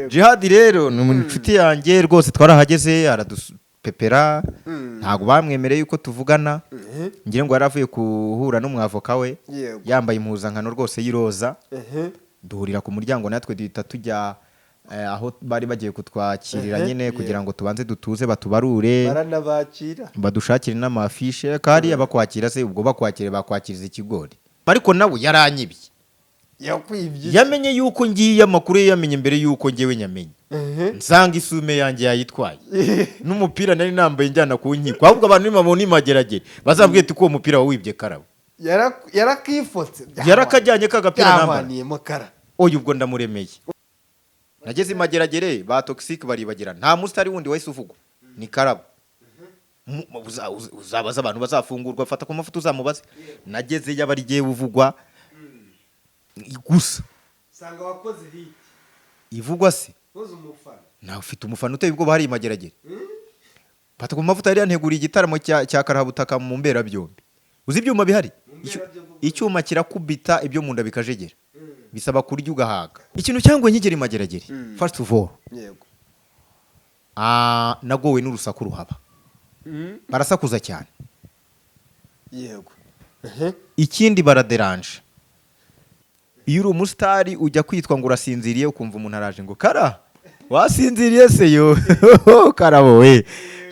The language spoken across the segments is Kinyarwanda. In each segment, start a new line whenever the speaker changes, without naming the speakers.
Jihad rero ni inshuti yanjye rwose, twarahageze aradupepera, ntabwo bamwemereye yuko tuvugana. Ngira ngo yari avuye guhura n'umwavoka we, yambaye impuzankano rwose y'iroza. Duhurira ku muryango, natwe duhita tujya aho bari bagiye kutwakirira nyine kugira ngo tubanze dutuze, batubarure,
Baranabakira.
badushakire n'amafishe. Kariya bakwakira se, ubwo bakwakire bakwakiriza ikigori? Ariko nawe yaranyibye.
Yakwibye?
Yamenye yuko ngiye, amakuru ye yamenye mbere yuko ngewe nyamenye. Nsanga isume yanjye yayitwaye n'umupira nari nambaye njyana ku nkiko. Ahubwo abantu nibabona imageragere bazabwire ati ko uwo mupira wawibye, Karabo.
Yarakifotse.
Yarakajyanye ka gapira nambara.
Byahwaniyemo, Kara.
Oya, ubwo ndamuremeye. Nageze imageragere ba Toxic baribagira, nta musitari wundi wahise uvugwa, ni Karabo. Uzabaza abantu bazafungurwa, fata ku mafoto uzamubaze. Nageze yaba ari jyewe uvugwa gusa.
Sanga wakoze hit.
Ivugwa se?
Uzi umufana.
Nawe ufite umufana uteye ubwoba hari imageragere. Fata ku mavuta yari yanteguriye igitaramo cya karahabutaka mu mberabyombi. Uzi ibyuma bihari? Icyuma kirakubita ibyo mu nda bikajegera, bisaba kurya ugahaga. Ikintu cyangwa nkigera imageragere, first of all, nagowe n'urusaku ruhaba, barasakuza cyane. Ikindi, baraderanje. Iyo uri umusitari ujya kwitwa ngo urasinziriye, ukumva umuntu araje ngo: "Kara, wasinziriye se?" Yo Karabo we,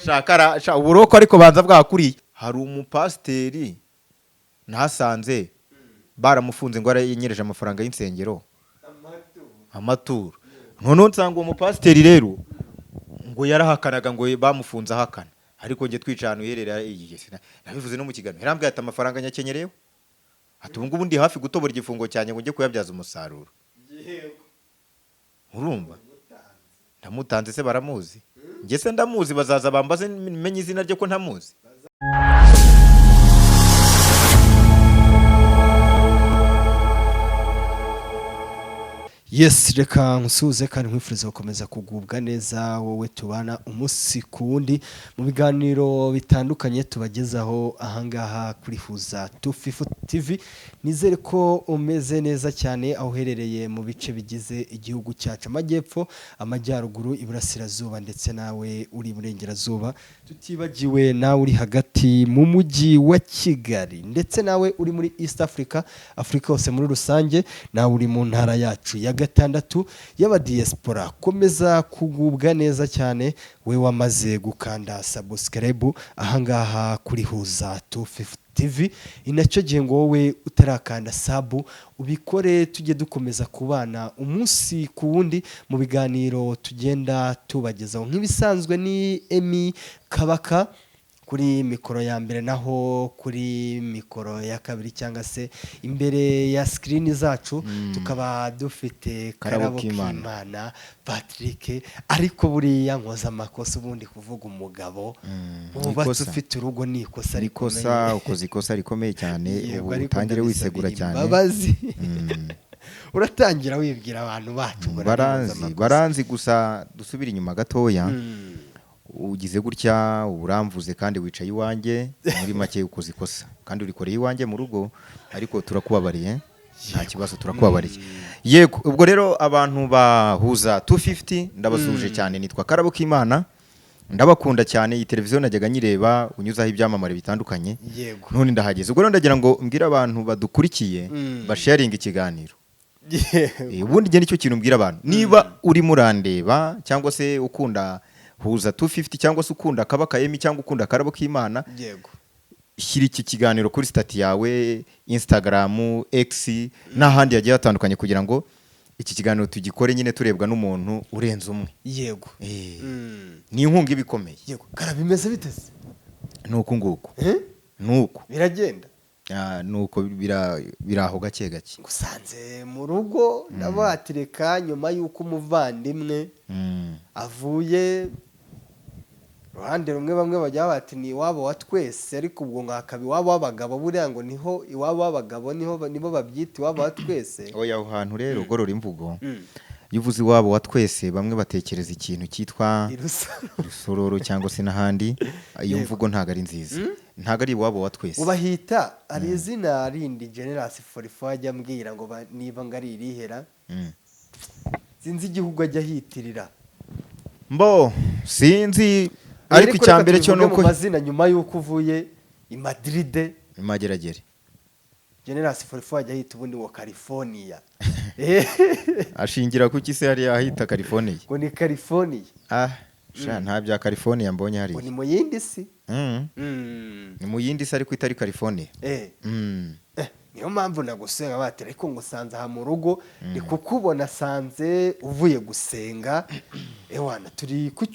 sha Kara, sha uburoko, ariko banza bwakuriye. Hari umupasiteri nahasanze baramufunze ngo yaranyereje amafaranga y'insengero, amaturo. Noneho nsanga uwo mupasiteri rero ngo yarahakanaga, ngo bamufunze ahakana. Ariko njye twica ahantu iherereye, nabivuze no mu kiganiro, yarambwiye ati: "Amafaranga nyakenyereyeho," ati: "Ubu ngubu ndi hafi gutobora igifungo cyanjye ngo njye kuyabyaza umusaruro." Urumva ndamutanze se? Baramuzi, njye se ndamuzi? Bazaza bambaze menye izina rye ko ntamuzi.
Yes, reka nkusuhuze kandi nkwifuriza gukomeza kugubwa neza, wowe tubana umunsi ku wundi mu biganiro bitandukanye tubagezaho ahangaha kuri Huza 250 TV. Nizere ko umeze neza cyane aho uherereye mu bice bigize igihugu cyacu: amajyepfo, amajyaruguru, iburasirazuba, ndetse nawe uri iburengerazuba, tutibagiwe nawe uri hagati mu mujyi wa Kigali, ndetse nawe uri muri East Africa, Afurika hose muri rusange, nawe uri mu ntara yacu ya gatandatu y'abadiyesipora. Komeza kugubwa neza cyane, we wamaze gukanda subscribe ahangaha kuri Huza 250 TV. Inacyo gihe ngo wowe utarakanda sub ubikore, tujye dukomeza kubana umunsi ku wundi mu biganiro tugenda tubagezaho. Nk'ibisanzwe ni Emi Kabaka kuri mikoro ya mbere, naho kuri mikoro ya kabiri cyangwa se imbere ya sikirini zacu tukaba dufite
Karabo
Karabo
K'Imana.
K'Imana Patrick. Ariko buriya nkoza amakosa, ubundi kuvuga umugabo wubatse,
Ikosa.
ufite urugo, ni ikosa
Ni
rikomeye.
ikosa, ukoze ikosa rikomeye cyane.
Yego,
Ubu
ariko
utangire wisegura
ndabisabira
cyane.
imbabazi. Uratangira wibwira abantu bacu ngo nari nkoze
Baranzi.
amakosa.
Baranzi. Gusa dusubire inyuma gatoya. Ugize gutya uramvuze kandi wicaye iwanjye. Muri make ukoze ikosa kandi urikoreye iwanjye mu rugo, ariko turakubabariye, nta kibazo, turakubabariye. Yego, ubwo rero abantu bahuza 250 ndabasuhuje cyane. Nitwa Karabo K'Imana, ndabakunda cyane. Iyi televiziyo najyaga nyireba unyuzaho ibyamamare bitandukanye. None ndahageze. Ubwo rero ndagira ngo mbwire abantu badukurikiye basharinga ikiganiro. Ubundi njye nicyo kintu mbwira abantu: niba urimo urandeba cyangwa se ukunda Huza 250 cyangwa se ukunda Kabaka Emi cyangwa ukunda Akarabo K'Imana, shyira iki kiganiro kuri status yawe, Instagram, X n'ahandi hagiye hatandukanye, kugira ngo iki kiganiro tugikore nyine turebwa n'umuntu urenze umwe. Ni inkunga iba ikomeye.
Yego. Kara, bimeze biteze?
Ni uku nguku. Ni uku.
Biragenda.
Ah, ni uko biri aho gake gake.
Gusanze mu rugo ndabatireka nyuma y'uko umuvandimwe avuye uruhande rumwe. Bamwe bajya bati ni iwabo wa twese, ariko ubwo ngo hakaba iwabo w'abagabo. Buriya ngo niho iwabo w'abagabo, niho nibo babyita iwabo wa twese.
Oya, aho hantu rero ugorora imvugo. Iyo uvuze iwabo wa twese, bamwe batekereza ikintu cyitwa
Irusa.
Rusororo cyangwa se n'ahandi. Iyo mvugo ntabwo ari nziza, ntabwo ari iwabo wa twese.
Ubahita hari izina rindi Generasi 44 ajya ambwira ngo niba ngo ari irihera. Sinzi igihugu ajya hitirira.
Mbo sinzi, ariko icya
reka
mbere cyo
tubivuge
nuko
mu mazina, nyuma y'uko uvuye i Madrid,
Imageragere.
Generous 44 ajya yita ubundi ngo California.
Ashingira kuki se hariya ahita California?
Ngo ni California.
Ah sha, nta bya California mbonye
Ngo
hariya.
ni mu yindi si.
Ni mu yindi si, ariko itari California.
Niyo mpamvu nagusenga bati, ariko ngo usanze aha mu rugo ni kukubona, sanze uvuye gusenga. Ewana, turi ku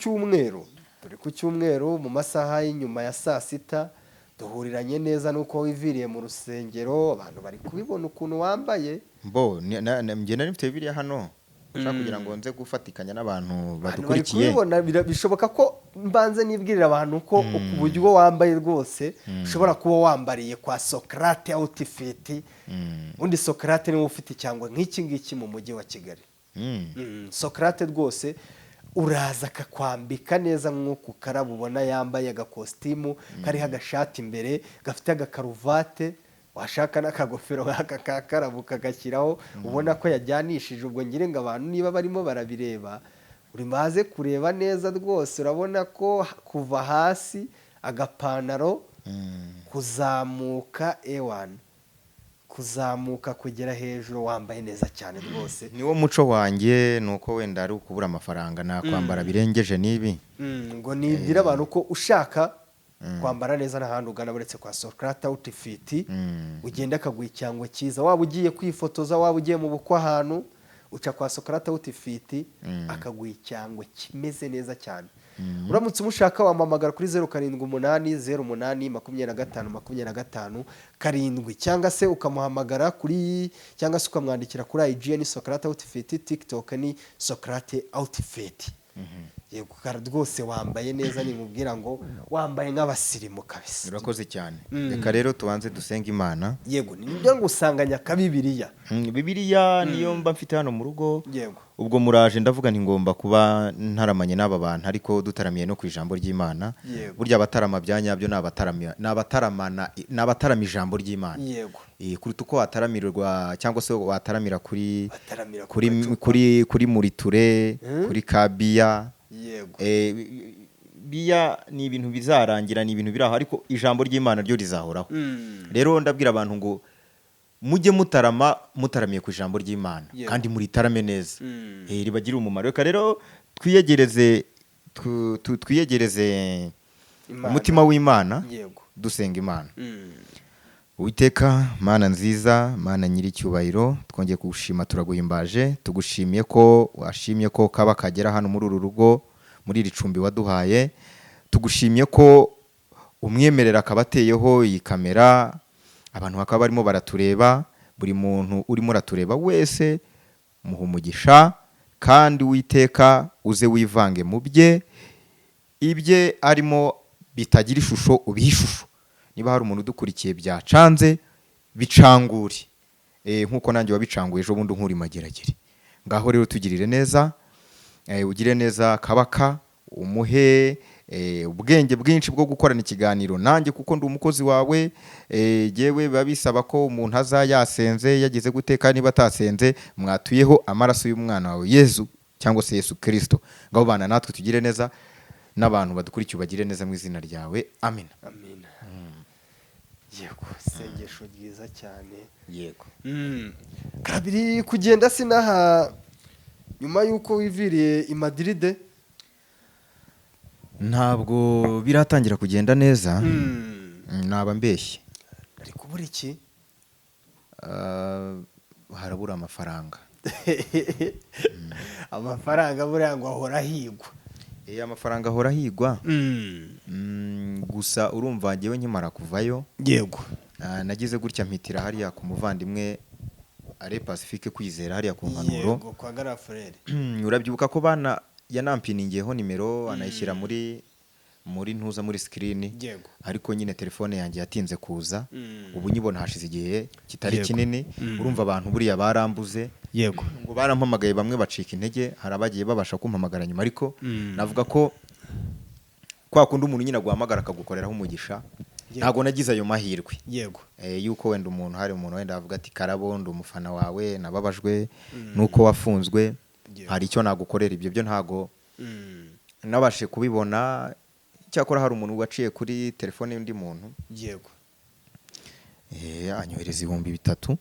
cyumweru mu masaha y'inyuma ya saa sita, duhuriranye neza nuko wiviriye mu rusengero. Abantu bari kubibona ukuntu wambaye.
Mbo njye nari mfite Bibiliya hano, nshaka kugira ngo nze gufatikanya n'abantu
Abantu bari
badukurikiye.
kubibona. Bishoboka ko mbanze nibwirira abantu ko uburyo wambaye rwose ushobora kuba wambariye kwa Socrate Outfit. Undi Socrate niwe ufite icyangwe nk'iki ngiki mu mujyi wa Kigali. Socrate rwose uraza akakwambika neza nk'uku karabo ubona yambaye agakositimu kariho agashati imbere gafite agakaruvate, washaka n'akagofero nk'aka ka karabo kagashyiraho, ubona ko yajyanishije. Ubwo ngire ngo abantu niba barimo barabireba, uri maze kureba neza rwose, urabona ko kuva hasi agapantaro kuzamuka, ewana, kuzamuka kugera hejuru wambaye neza cyane rwose.
Niwo muco wanjye, ni uko wenda ari ukubura amafaranga nakwambara birengeje n'ibi.
Ngo nibwire abantu ko ushaka kwambara neza n'ahandi ugana uretse kwa Socrate Outfit. Ugenda akaguha icyangwe cyiza, waba ugiye kwifotoza, waba ugiye mu bukwe, ahantu uca kwa Socrate Outfit akaguha icyangwe kimeze neza cyane. Uramutse umushaka wamuhamagara kuri 07808257, cyangwa se ukamuhamagara kuri, cyangwa se ukamwandikira kuri IG ni Socrate Outfit, TikTok ni Socrate Outfit. Yego rwose wambaye neza, nimubwira ngo wambaye nk'abasirimu kabisa.
Urakoze cyane. Reka rero tubanze dusenge Imana.
Yego, nibyo, ngo usanganya akabibiriya.
Bibiliya niyo mba mfite hano mu rugo. Ubwo muraje, ndavuga nti ngomba kuba ntaramanye n'aba bantu, ariko dutaramiye no ku ijambo ry'Imana. Burya abatarama bya nyabyo ni abataramana, ni abatarama ijambo ry'Imana. Kuruta uko wataramirwa cyangwa se wataramira kuri
Bataramira ku
kuri
gacupa.
kuri muriture, kuri kabiya. Biya ni ibintu bizarangira, ni ibintu biri aho, ariko ijambo ry'Imana ryo rizahoraho. Rero ndabwira abantu ngo mujye mutarama mutaramiye ku ijambo ry'Imana kandi muritarame neza, ribagirire umumaro. Reka rero twiyegereze twiyegereze
Imana.
umutima w'Imana, dusenga Imana. Uwiteka Mana nziza, Mana nyiricyubahiro, twongeye kugushima, turaguhimbaje, tugushimiye ko washimye ko kaba kagera hano muri uru rugo, muri iri cumbi waduhaye. Tugushimye ko umwemerera akaba ateyeho iyi kamera, abantu bakaba barimo baratureba. Buri muntu urimo uratureba wese muha umugisha, kandi Uwiteka uze wivange mu bye, ibye arimo bitagira ishusho ubihe ishusho. Niba hari umuntu udukurikiye byacanze, bicangure, nk'uko nanjye wabicanguye ejo bundi nkuri Mageragere. Ngaho rero tugirire neza, ugire neza Kabaka, umuhe ubwenge bwinshi bwo gukorana ikiganiro nanjye, kuko ndi umukozi wawe. Yewe biba bisaba ko umuntu aza yasenze, yagize gute, kandi niba atasenze mwatuyeho amaraso y'umwana wawe Yezu cyangwa se Yesu Kirisito. Ngaho bana natwe, tugire neza n'abantu badukurikiye, ubagire neza mu izina ryawe, amen.
Amina. Yego, isengesho ryiza cyane.
Yego.
Kabiri kugenda sinaha nyuma y'uko wiviriye i Madrid.
Ntabwo biratangira kugenda neza. Naba mbeshye.
Ari kubura iki?
Ah, harabura amafaranga.
Amafaranga buriya ngo ahora ahigwa.
Amafaranga ahora ahigwa. Gusa urumva njyewe nkimara kuvayo, nagize gutya mpitira hariya ku muvandimwe are Pacifique Kwizera, hariya ku Mpanuro.
Yego, kwa garafurere.
Urabyibuka ko bana yanampiningiyeho nimero, anayishyira muri ntuza, muri screen. Ariko nyine telefone yanjye yatinze kuza. Ubu nyibona hashize igihe kitari kinini. Urumva abantu buriya barambuze, ngo barampamagaye, bamwe bacika intege, hari abagiye babasha kumpamagara nyuma, ariko navuga ko kwa kundi umuntu nyine aguhamagara akagukoreraho umugisha, ntabwo nagize ayo mahirwe. Yuko wenda umuntu, hari umuntu wenda avuga ati: "Karabo, ndi umufana wawe, nababajwe nuko wafunzwe." Hari icyo nagukorera, ibyo byo ntago nabashe kubibona. Cyakora hari umuntu waciye kuri telefone y'undi muntu, anyohereza 3000.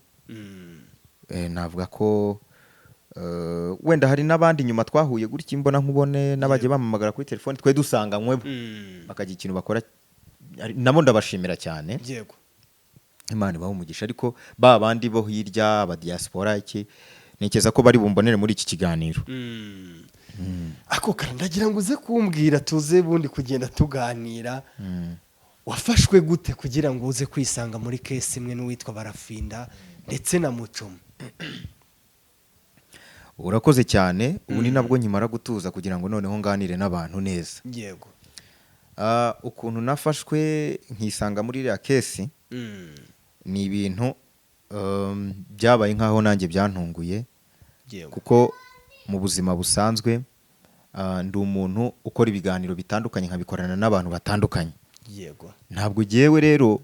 Navuga ko wenda hari n'abandi nyuma twahuye gutya imbona nkubone, n'abagiye bampamagara kuri telefone twe dusanganywe, bakagira ikintu bakora, nabo ndabashimira cyane. Imana ibahe umugisha. Ariko ba bandi bo hirya, aba diaspora, iki, ntekereza ko bari bumbonere muri iki kiganiro.
Ako kara ndagira ngo uze kumbwira, tuze bundi kugenda tuganira. Wafashwe gute kugira ngo uze kwisanga muri case imwe n'uwitwa Barafinda ndetse na Mucoma?
Urakoze cyane. Ubu ni nabwo nkimara gutuza kugira ngo noneho nganire n'abantu neza. Ukuntu nafashwe nkisanga muri iriya case ni ibintu byabaye nk'aho nanjye byantunguye, kuko mu buzima busanzwe ndi umuntu ukora ibiganiro bitandukanye, nkabikorana n'abantu batandukanye. Ntabwo jyewe rero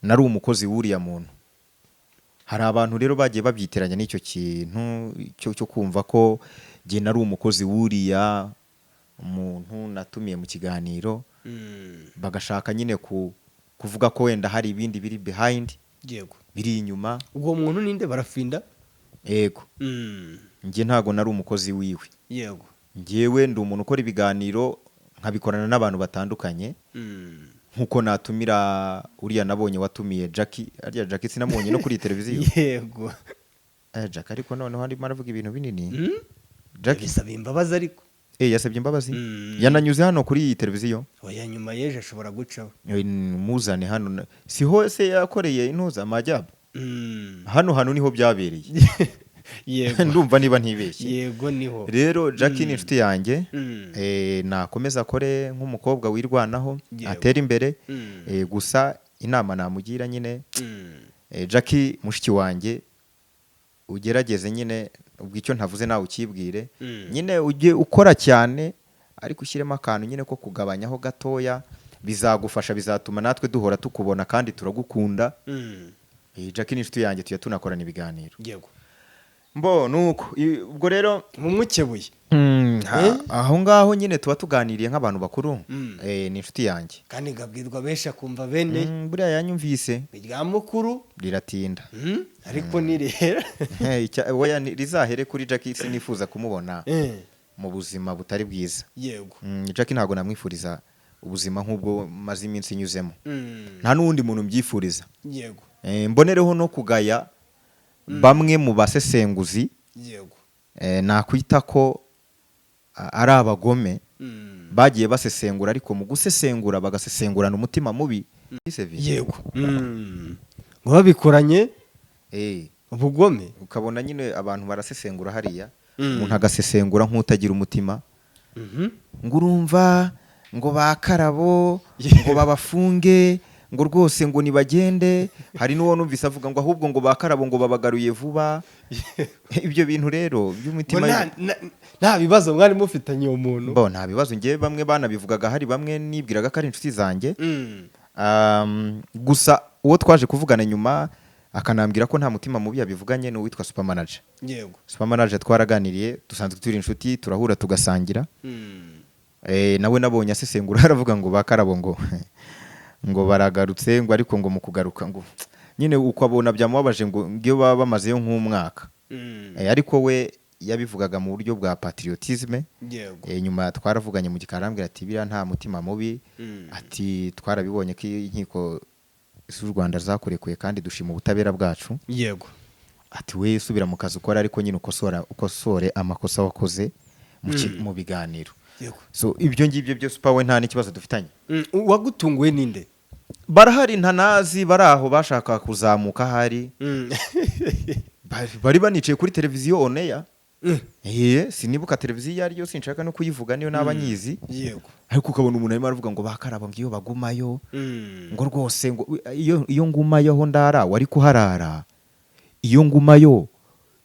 nari umukozi w'uriya muntu. Hari abantu rero bagiye babyitiranya n'icyo kintu cyo kumva ko jye nari umukozi w'uriya muntu natumiye mu kiganiro, bagashaka nyine kuvuga ko wenda hari ibindi biri behind, biri inyuma.
Uwo muntu ninde? Barafinda?
Yego. Njye ntago nari umukozi wiwe. Njyewe ndi umuntu ukora ibiganiro, nkabikorana n'abantu batandukanye, nkuko natumira uriya nabonye watumiye Jackie. Ariya Jackie sinamubonye no kuri televiziyo?
Yego.
Jackie ariko noneho arimo aravuga ibintu binini. Jackie
Yabisaba imbabazi ariko.
Yasabye imbabazi. Yananyuze hano kuri iyi televiziyo.
Oya, nyuma y'ejo ashobora gucaho.
Muzane hano, si hose yakoreye intuza amajyabo. Hano hantu niho byabereye. Ndumva niba ntibeshye.
Yego, niho.
Rero Jackie ni inshuti yanjye. Nakomeza akore nk'umukobwa wirwanaho, atere imbere. Gusa inama namugira nyine, Jackie mushiki wanjye, ugerageze nyine, ubwo icyo ntavuze nawe ukibwire, nyine ujye ukora cyane ariko ushyiremo akantu nyine ko kugabanyaho gatoya, bizagufasha, bizatuma natwe duhora tukubona kandi turagukunda. Jackie ni inshuti yanjye, tujya tunakorana ibiganiro. Mbo nuko ubwo rero
Mumukebuye.
Aho ngaho nyine tuba tuganiriye nk'abantu bakuru. Ni inshuti yanjye.
Kandi ngabwirwa benshi akumva bene.
Buriya yanyumvise.
Irya mukuru
riratinda.
Ariko ni rero.
Oya, rizahere kuri Jackie, sinifuza kumubona mu buzima butari bwiza. Jackie ntabwo namwifuriza ubuzima nk'ubwo maze iminsi nyuzemo. Nta n'uwundi muntu mbyifuriza. Mbonereho no kugaya bamwe mu basesenguzi, nakwita ko ari abagome, bagiye basesengura, ariko mu gusesengura bagasesengurana umutima mubi.
Yego, ngo babikoranye ubugome.
Ukabona nyine abantu barasesengura hariya, umuntu agasesengura nk'utagira umutima, ngo urumva ngo ba Karabo ngo babafunge, ngo rwose ngo nibagende. Hari n'uwo numvise avuga ngo ahubwo ngo ba Karabo ngo babagaruye vuba. Ibyo bintu rero
Ngo
by'umutima.
Nta bibazo mwari mufitanye uwo muntu?
Bo nta bibazo. Ngewe bamwe banabivugaga, hari bamwe nibwiraga ko ari inshuti zanjye. Gusa uwo twaje kuvugana nyuma akanambwira ko nta mutima mubi yabivuganye ni uwitwa Supermanager. Supermanager twaraganiriye, dusanzwe turi inshuti, turahura tugasangira. Nawe nabonye asesengura, aravuga ngo ba Karabo ngo baragarutse, ngo ariko ngo mu kugaruka ngo nyine uko abona byamubabaje, ngo iyo baba bamazeyo nk'umwaka. Ariko we yabivugaga mu buryo bwa patriotisme. Nyuma twaravuganye mu gikari, arambwira ati biriya nta mutima mubi, ati twarabibonye ko inkiko z'u Rwanda zakurekuye kandi dushima ubutabera bwacu. Ati we subira mu kazi ukora, ariko nyine ukosore amakosa wakoze mu biganiro. So ibyo ngibyo byose upawe nta n'ikibazo dufitanye.
Uwagutunguye ninde?
Barahari ntanazi, bari aho bashaka kuzamuka ahari. Bari banicaye kuri televiziyo oneya. Sinibuka televiziyo iyo ariyo, sinshaka no kuyivuga niyo naba nyizi. Ariko ukabona umuntu arimo aravuga ngo bakaraba ngo iyo bagumayo, ngo rwose ngo iyo ngumayo aho ndara wari kuharara, iyo ngumayo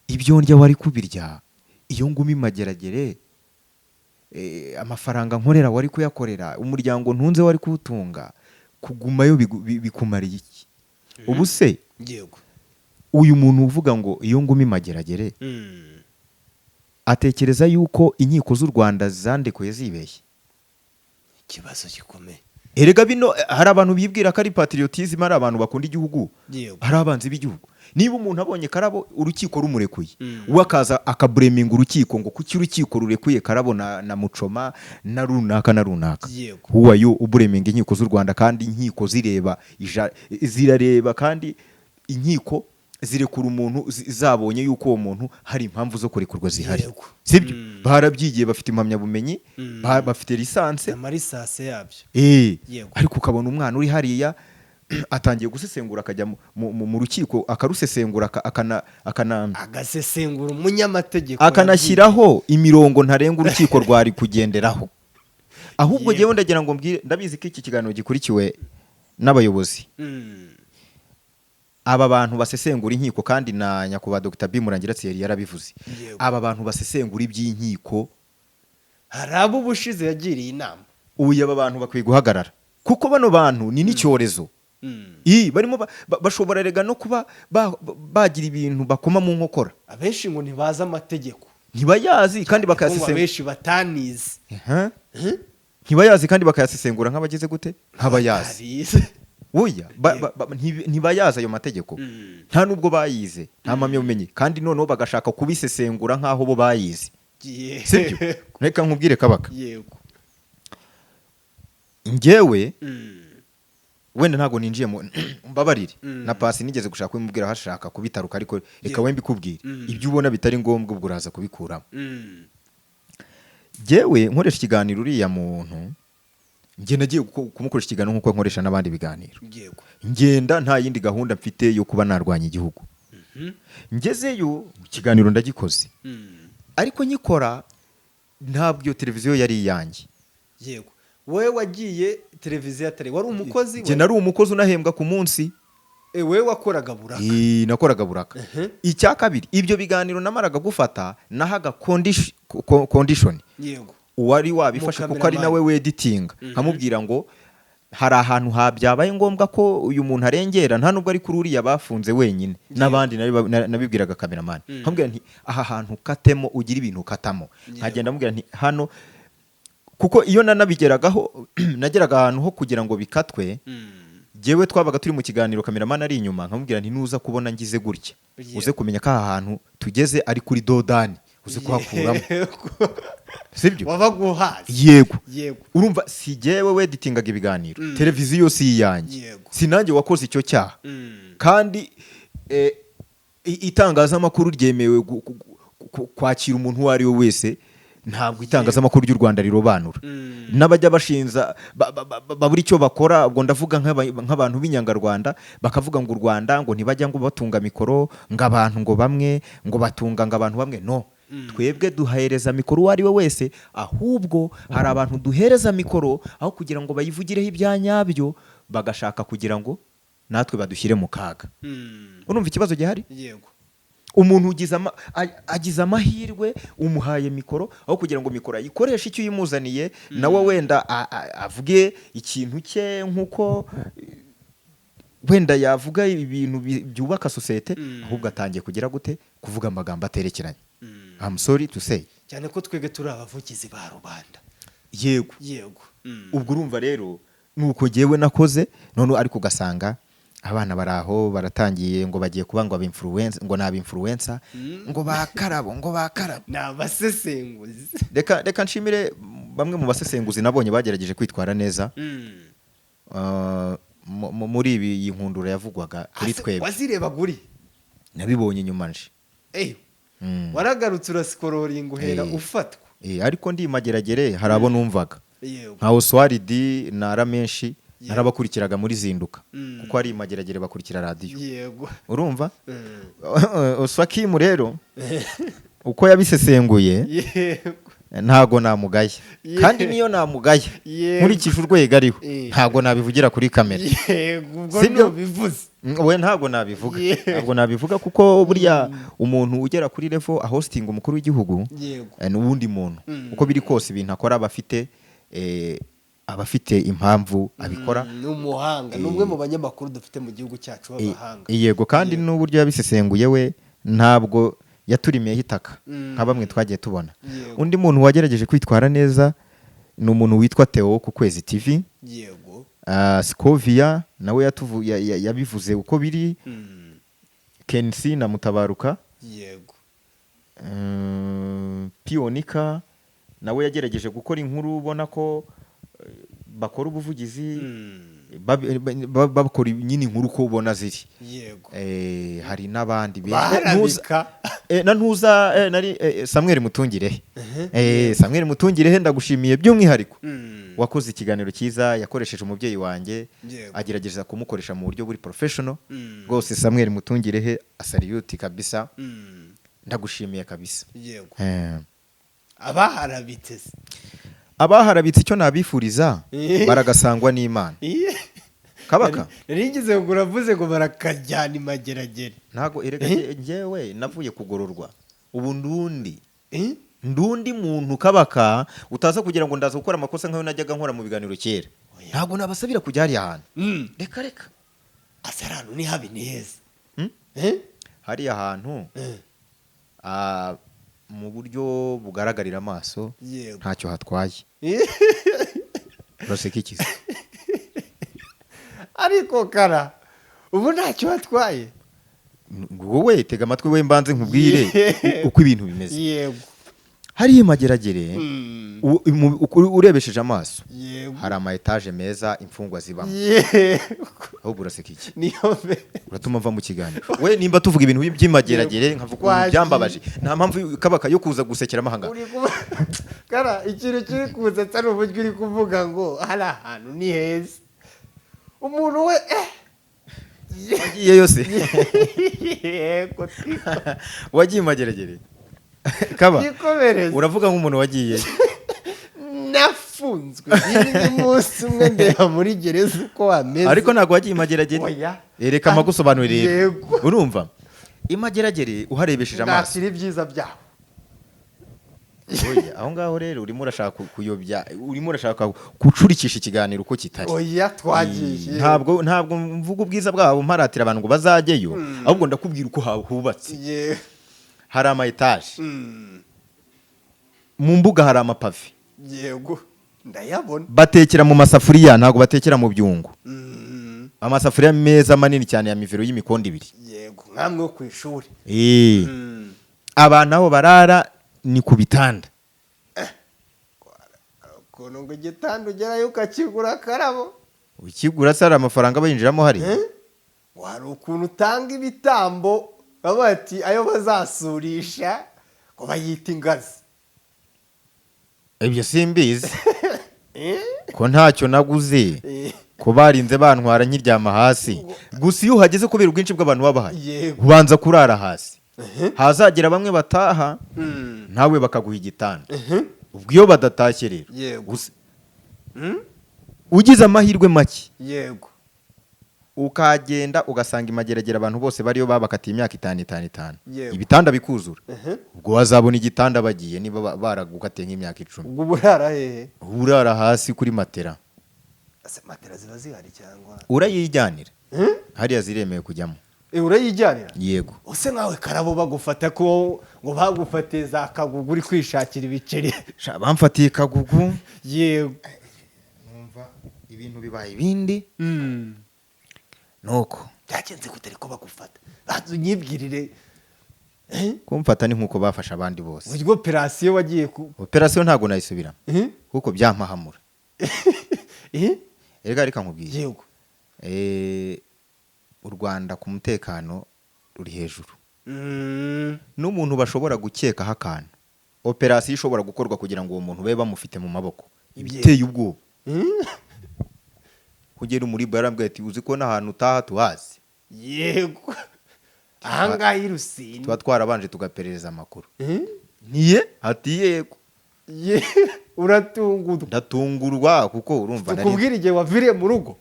ibyo ndya wari kubirya, iyo nguma imageragere amafaranga nkorera wari kuyakorera, umuryango ntunze wari kuwutunga. Kugumayo bikumariye iki ubu se? Uyu muntu uvuga ngo iyo nguma imageragere, Atekereza yuko inkiko z'u Rwanda zandekuye zibeshye.
Ikibazo gikomeye.
Erega bino hari abantu bibwira ko ari patriotisme, ari abantu bakunda igihugu, hari abanzi b'igihugu. Niba umuntu abonye Karabo urukiko rumurekuye, we akaza akablaminga urukiko ngo kuki urukiko rurekuye Karabo na Mucoma na runaka na runaka, who are you ublaminga inkiko z'u Rwanda? Kandi inkiko zireba zirareba, kandi inkiko zirekura umuntu zabonye yuko uwo muntu hari impamvu zo kurekurwa zihari. Sibyo? Barabyigiye, bafite impamyabumenyi, bafite licence.
Amalicence yabyo.
Ariko ukabona umwana uri hariya atangiye gusesengura, akajya mu rukiko akarusesengura, akana
Agasesengura umunyamategeko.
Akanashyiraho imirongo ntarengwa urukiko rwari kugenderaho. Ahubwo njyewe ndagira ngo mbwire, ndabizi ko iki kiganiro gikurikiwe n'abayobozi, aba bantu basesengura inkiko, kandi na nyakubahwa Dr. B Murangira Thierry yarabivuze, aba bantu basesengura iby'inkiko,
Hari abo ubushize yagiriye inama.
Ubu aba bantu bakwiye guhagarara, kuko bano bantu ni n'icyorezo. Barimo bashobora rega no kuba bagira ibintu bakoma mu nkokora.
Abenshi ngo ntibazi amategeko.
Ntibayazi kandi
Ngo
bakayasesengura.
abenshi batanize.
Ntibayazi kandi bakayasesengura nk'abagize gute, nk'abayazi.
Batarize.
Oya, ntibayazi ayo mategeko, nta nubwo bayize, nta mpamyabumenyi, kandi noneho bagashaka kubisesengura nk'aho bo bayize. Sibyo? Reka nkubwire, Kabaka.
Yego.
Njyewe wenda ntabwo ninjiye mu, mbabarire, na Pasi nigeze gushaka kubimubwira, hashaka kubitaruka, ariko reka we mbikubwire. Ibyo ubona bitari ngombwa ubwo uraza kubikuramo. Njyewe nkoresha ikiganiro uriya muntu, njye nagiye kumukoresha ikiganiro nk'uko nkoresha n'abandi biganiro. Ngenda nta yindi gahunda mfite yo kuba narwanya igihugu. Ngezeyo, ikiganiro ndagikoze, ariko nkikora ntabwo iyo televiziyo yari iyanjye.
Yego, wowe wagiye televiziyo atari, wari umukozi?
Njye nari umukozi unahembwa ku munsi.
Wowe wakoraga buraka?
Nakoraga buraka. Icya kabiri, ibyo biganiro namaraga gufata nahaga condition uwari wabifashe, kuko ari nawe weditinga, nkamubwira ngo hari ahantu habyabaye ngombwa ko uyu muntu arengera, nta nubwo ari kuri uriya bafunze wenyine, n'abandi nabibwiraga cameraman, nkamubwira nti aha hantu katemo, ugira ibintu ukatamo. Nkagenda mubwira nti hano, kuko iyo nanabigeragaho, nageraga ahantu ho kugira ngo bikatwe, jyewe twabaga turi mu kiganiro, cameraman ari inyuma, nkamubwira nti nuza kubona ngize gutya, uze kumenya ko aha hantu tugeze ari kuri dodani, uze kuhakuramo. Sibyo?
Wabaga uhazi.
Yego. Urumva, si jyewe weditingaga ibiganiro, televiziyo si iyanjye, si nanjye wakoze icyo cyaha, kandi itangazamakuru ryemewe kwakira umuntu uwo ari we wese. Ntabwo itangazamakuru ry'u Rwanda rirobanura. N'abajya bashinza babura icyo bakora, ubwo ndavuga nk'abantu b'inyangarwanda, bakavuga ngo u Rwanda ngo ntibajya ngo batunga mikoro ngo abantu ngo bamwe, ngo batunga ngo abantu bamwe. No, twebwe duhereza mikoro uwo ari we wese. Ahubwo hari abantu duhereza mikoro, aho kugira ngo bayivugireho ibya nyabyo, bagashaka kugira ngo natwe badushyire mu kaga. Urumva ikibazo gihari?
Yego.
Umuntu agize amahirwe, umuhaye mikoro, aho kugira ngo mikoro ayikoreshe icyo uyimuzaniye, nawe wenda avuge ikintu cye nk'uko wenda yavuga ibintu byubaka sosiyete, ahubwo atangiye kugira gute, kuvuga amagambo aterekeranye. I'm sorry to say.
Cyane ko twebwe turi abavugizi ba rubanda.
Yego.
Yego.
Ubwo urumva rero nuko jyewe nakoze none, ariko ugasanga abana bari aho baratangiye ngo bagiye kuba ngo aba influencer, ngo ni aba influencer, ngo bakarabo, ngo bakarabo.
Ni abasesenguzi.
Reka nshimire bamwe mu basesenguzi nabonye bagerageje kwitwara neza muri ibi, iyi nkundura yavugwaga kuri
Ase,
twebwe.
Wazirebaga uri?
Nabibonye nyuma nje.
Waragarutse urascrollinga uhera ufatwa.
Ariko ndi Mageragere hari abo numvaga nka Oswaridi na Ramenshi, narabakurikiraga muri Zinduka, kuko ari Mageragere bakurikira radiyo. Urumva, Oswakimu rero uko yabisesenguye, ntago namugaye, kandi niyo namugaye, nkurikije urwego ariho, ntago nabivugira kuri kamera.
Yego, ubwo
Sibyo?
ntubivuze.
We ntabwo nabivuga. Ntabwo nabivuga, kuko burya umuntu ugera kuri level ahostinga umukuru w'igihugu, n'uwundi muntu, uko biri kose ibintu akora aba afite impamvu abikora.
Ni umuhanga, ni umwe mu banyamakuru dufite mu gihugu cyacu b'abahanga.
Yego, kandi n'uburyo yabisesenguye, we ntabwo Yaturimiyeho itaka nka bamwe twagiye tubona.
Yego.
Undi muntu wagerageje kwitwara neza ni umuntu witwa Theo ku Kwezi TV. Scovia nawe yabivuze uko biri. Kensi na Mutabaruka. Pionika nawe yagerageje gukora inkuru, ubona ko bakora ubuvugizi, bakora nyine inkuru uko ubona ziri. Hari n'abandi benshi.
Barabika.
Na ntuza nari Samuel Mutungirehe. Samuel Mutungirehe, ndagushimiye by'umwihariko. Wakoze ikiganiro cyiza, yakoresheje umubyeyi wanjye, agerageza kumukoresha mu buryo buri professional. Rwose Samuel Mutungirehe, asalute kabisa. Ndagushimiye kabisa.
Abaharabitse se?
Abaharabitse, icyo nabifuriza, baragasangwa n'Imana. Kabaka.
Nari ngize ngo uravuze ngo barakajyana imageragere.
Ntago erega, njyewe navuye kugororwa, ubu ndundi ndundi muntu. Kabaka, utaza kugira ngo ndaza gukora amakosa nkayo najyaga nkora mu biganiro kera.
Oya.
Ntabwo nabasabira kujya hariya hantu. Reka reka.
Asa ahantu ni habi, ni heza.
Hmm?
Eh?
Hariya hantu, mu buryo bugaragarira amaso, ntacyo hatwaye. Uraseka iki se?
Ariko kara, ubu ntacyo hatwaye.
Wowe tega amatwi, we mbanze nkubwire uko ibintu bimeze. Hariya imageragere, urebesheje amaso, hari ama etaje meza imfungwa zibamo. Ahubwo uraseka iki?
Niyo
Uratuma mva mu kiganiro. We nimba tuvuga ibintu by'imageragere, nkavuga ukuntu
Twagiye.
byambabaje, nta mpamvu, Kabaka, yo kuza gusekera amahanga.
Uri kuba kara, ikintu kiri kuza ari uburyo uri kuvuga ngo hari ahantu ni heza, umuntu we
Wagiye yose?
Yego.
Wagiye imageragere, Kaba?
Twikomereze.
Uravuga nk'umuntu wagiye.
Nafunzwe rimwe, umunsi umwe ndeba muri gereza uko wameze.
Ariko ntabwo wagiye imageragere.
Oya.
Reka mpagusobanurire.
Yego.
Urumva, imageragere uharebesheje amaso,
Nakira ibyiza byaho.
Oya, aho ngaho rero urimo urashaka kuyobya, urimo urashaka gucurikisha ikiganiro uko kitari.
Oya, twagiye.
Ntabwo mvuga ubwiza bwabo mparatira abantu ngo bazajyeyo, ahubwo ndakubwira uko hubatse. Hari ama etaje, mu mbuga hari amapave.
Yego, ndayabona.
Batekera mu masafuriya, ntabwo batekera mu byungo. Amasafuriya meza manini cyane ya mivero y'imikondo ibiri.
Yego, nkamwe wo ku ishuri.
Abantu aho barara ni ku bitanda.
Ukuntu ngo igitanda ugerayo ukakigura akarabo.
Ukigura se hari amafaranga bayinjiramo hari?
Eh? Ngo hari ukuntu utanga ibitambo, baba bati ayo bazasurisha ngo bayita ingazi.
Ibyo simbizi.
Eh?
Ko ntacyo naguze, ko barinze bantwara nkiryama hasi. Gusa iyo uhageze, kubera ubwinshi bw'abantu baba bahari, ubanza kurara hasi, hazagera bamwe bataha, nawe bakaguha igitanda. Ubwo iyo badatashye rero, ugize amahirwe make, ukagenda ugasanga imageragere abantu bose bariyo babakatiye imyaka itanu itanu itanu, ibitanda bikuzura, ubwo wazabona igitanda bagiye niba baragukatiye nk'imyaka 10.
Ubwo uba urara hehe?
Urara hasi kuri matera.
Ese matera ziba zihari cyangwa?
Urayijyanira.
Eh?
Hariya ziremewe kujyamo.
Eh, urayijyanira?
Yego.
Use nkawe karabo, bagufata ko ngo bagufatiye za Kagugu uri kwishakira ibiceri?
Sha, bamfatiye Kagugu. Numva ibintu bibaye ibindi. Nuko
Byagenze gute ariko bagufata? Banza unyibwirire. Eh?
Kumfata ni nkuko bafashe abandi bose.
Uburyo operasiyo wagiye ku
Operasiyo ntabwo nayisubiramo,
Eh?
kuko byampahamura.
Eh?
Erega reka nkubwire. U Rwanda ku mutekano ruri hejuru. N'umuntu bashobora gukekaho akantu, operasiyo ishobora gukorwa kugira ngo uwo muntu babe bamufite mu maboko. Ibiteye ubwoba, kugera umuribo yarambwiye ati: "Uzi ko n'ahantu utaha tuhazi?"
Yego, ahangaha i Rusine.
Tuba twarabanje tugaperereza amakuru.
Eh?
Niye ati: "Yego."
Uratungurwa.
Ndatungurwa kuko urumva
Tukubwira igihe waviriye mu rugo.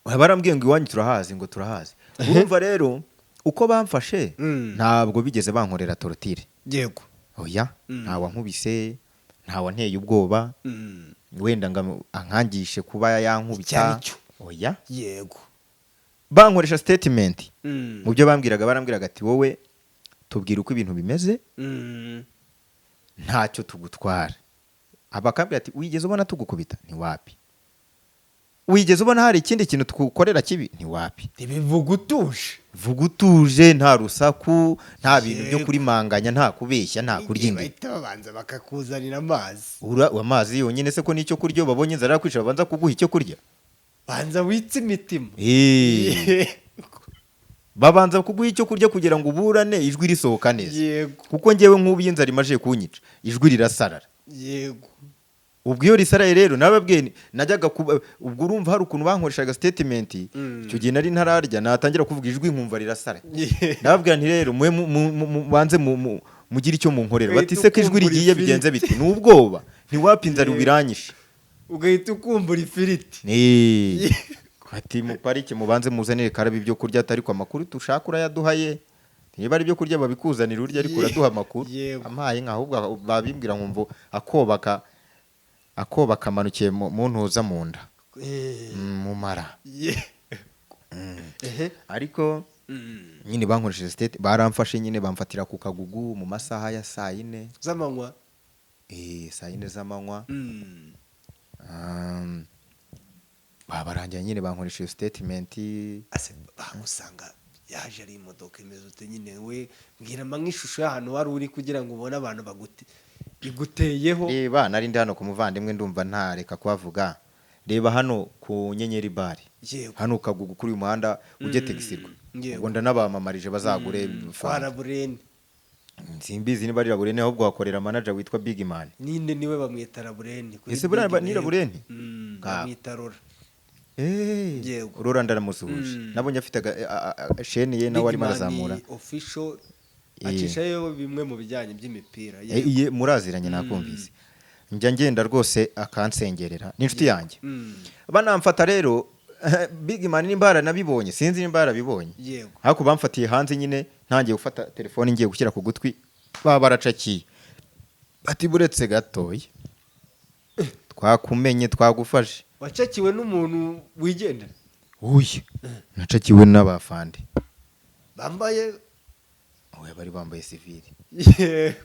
Barambwiye ngo iwanyu turahazi, ngo turahazi. Urumva rero uko bamfashe, ntabwo bigeze bankorera torture. Oya. Ntawankubise, ntawanteye ubwoba, wenda ngo ankangishe kuba yankubita.
Icyo ari cyo.
Oya. Bankoresha statement. Mu byo bambwiraga, barambwiraga ati: "Wowe Tubwira uko ibintu bimeze, ntacyo tugutwara. Abakambwira ati: "Wigeze ubona tugukubita? Ntiwapi. Wigeze ubona hari ikindi kintu tugukorera kibi? Ntiwapi."
Ntibivuga utuje.
Vuga utuje, nta rusaku, nta bintu byo kurimanganya, nta kubeshya, nta kurya
Igihe
indi.
Bahita babanza bakakuzanira amazi.
Ura amazi yonyine se, ko n'icyo kurya iyo babonye inzara yakwica babanza kuguha icyo kurya?
Banza witse imitima.
Babanza kuguha icyo kurya kugira ngo uburane ijwi risohoka neza. Kuko ngewe nk'ubu iyo inzara imaze kunyica, ijwi rirasarara. Ubwo iyo risaraye rero, nababwiye najyaga kuba ubwo urumva hari ukuntu bankoreshaga statement. Icyo gihe nari ntararya, natangira kuvuga ijwi nkumva rirasaraye. Nababwira nti: "Rero mwe mubanze mugire icyo munkorera."
Ugahita
Bati: "Se ko ijwi
ukumbura
rigiye
ifiriti.
bigenze biti?" Ni ubwoba, ntiwapfa, inzara ubiranyishe.
Ugahita ukumbura ifiriti.
Ati: "Muparike, mubanze muzanire karaba ibyo kurya." Atari ko amakuru dushaka urayaduhaye. Niba ari ibyo kurya babikuzanira urya, ariko uraduha amakuru. Ampaye nka ahubwo babimbwira nkumva akoba kamanukiye mu ntuza, mu nda, mu mara. Ariko nyine bankoresheje state, baramfashe nyine, bamfatira ku Kagugu mu masaha ya saa 4
z'amanywa.
Saa 4 z'amanywa. Babarangira nyine bankoresha iyo statement.
Ase bagusanga yaje ari imodoka imeze ute nyine? We mbwira mba nk'ishusho y'ahantu wari uri kugira ngo ubone abantu bagute iguteyeho.
Reba, nari ndi hano ku muvandimwe, ndumva ntareka kuhavuga. Reba hano ku Nyenyeri Bare. Hano Kagugu kuri uyu muhanda ujye Tegisirwa. Ubwo ndanabamamarije, bazagure
Kwa
fanta.
Raburene.
Simbizi niba ari Raburene, ahubwo hakorera manager witwa Big Man.
Ninde? Niwe bamwita Raburene kuri
Ese buriya
Big
ni
Man.
Raburene?
Bamwita Rora.
Rora ndaramusuhuje. Nabonye afite chaîne ye nawe
Big
arimo
Man
arazamura.
Official. Acishayo bimwe mu bijyanye by'imipira.
Iye muraziranye, nakumvise. Njya ngenda rwose akansengerera, ni inshuti yanjye. Banamfata rero, Big Man nimba yaranabibonye, sinzi nimba yarabibonye. Ariko bamfatiye hanze nyine, ntangiye gufata telefone ngiye gushyira ku gutwi, baba baracakiye, ati: "Buretse gatoya, twakumenye, twagufashe."
Wacakiwe n'umuntu wigendera?
Uyu nacakiwe n'abafande.
Bambaye?
Oya, bari bambaye sivili.
Yego,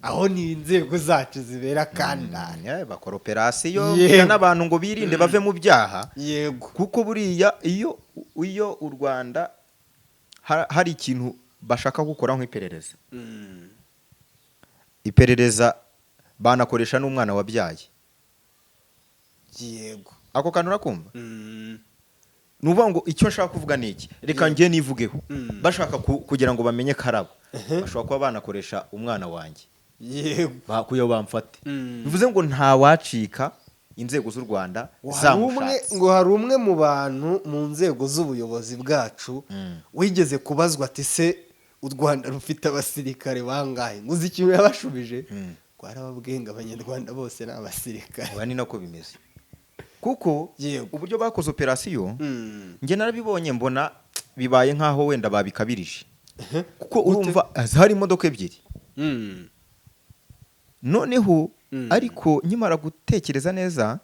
aho ni inzego zacu zibera kandara.
Bakora operasiyo bwira n'abantu ngo birinde, bave mu byaha. Kuko buriya iyo u Rwanda hari ikintu bashaka gukora nk'iperereza, iperereza banakoresha n'umwana wabyaye. Ako kantu urakumva? Ni ukuvuga ngo icyo nshaka kuvuga ni iki, reka njye nivugeho. Bashaka kugira ngo bamenye Karabo, bashobora kuba banakoresha umwana wanjye kugira ngo bamfate. Bivuze ngo ntawacika inzego z'u Rwanda
Ngo hari umwe
zamushatse.
Ngo hari umwe mu bantu mu nzego z'ubuyobozi bwacu wigeze kubazwa ati: "Se u Rwanda rufite abasirikare bangahe?" Ngo uzi ikintu yabashubije? Rwarababwiye ngo Abanyarwanda bose ni abasirikare.
Oya, ni nako bimeze, kuko uburyo bakoze operasiyo, njye narabibonye mbona bibaye nk'aho wenda babikabirije, kuko urumva hari imodoka ebyiri. Noneho ariko nkimara gutekereza neza,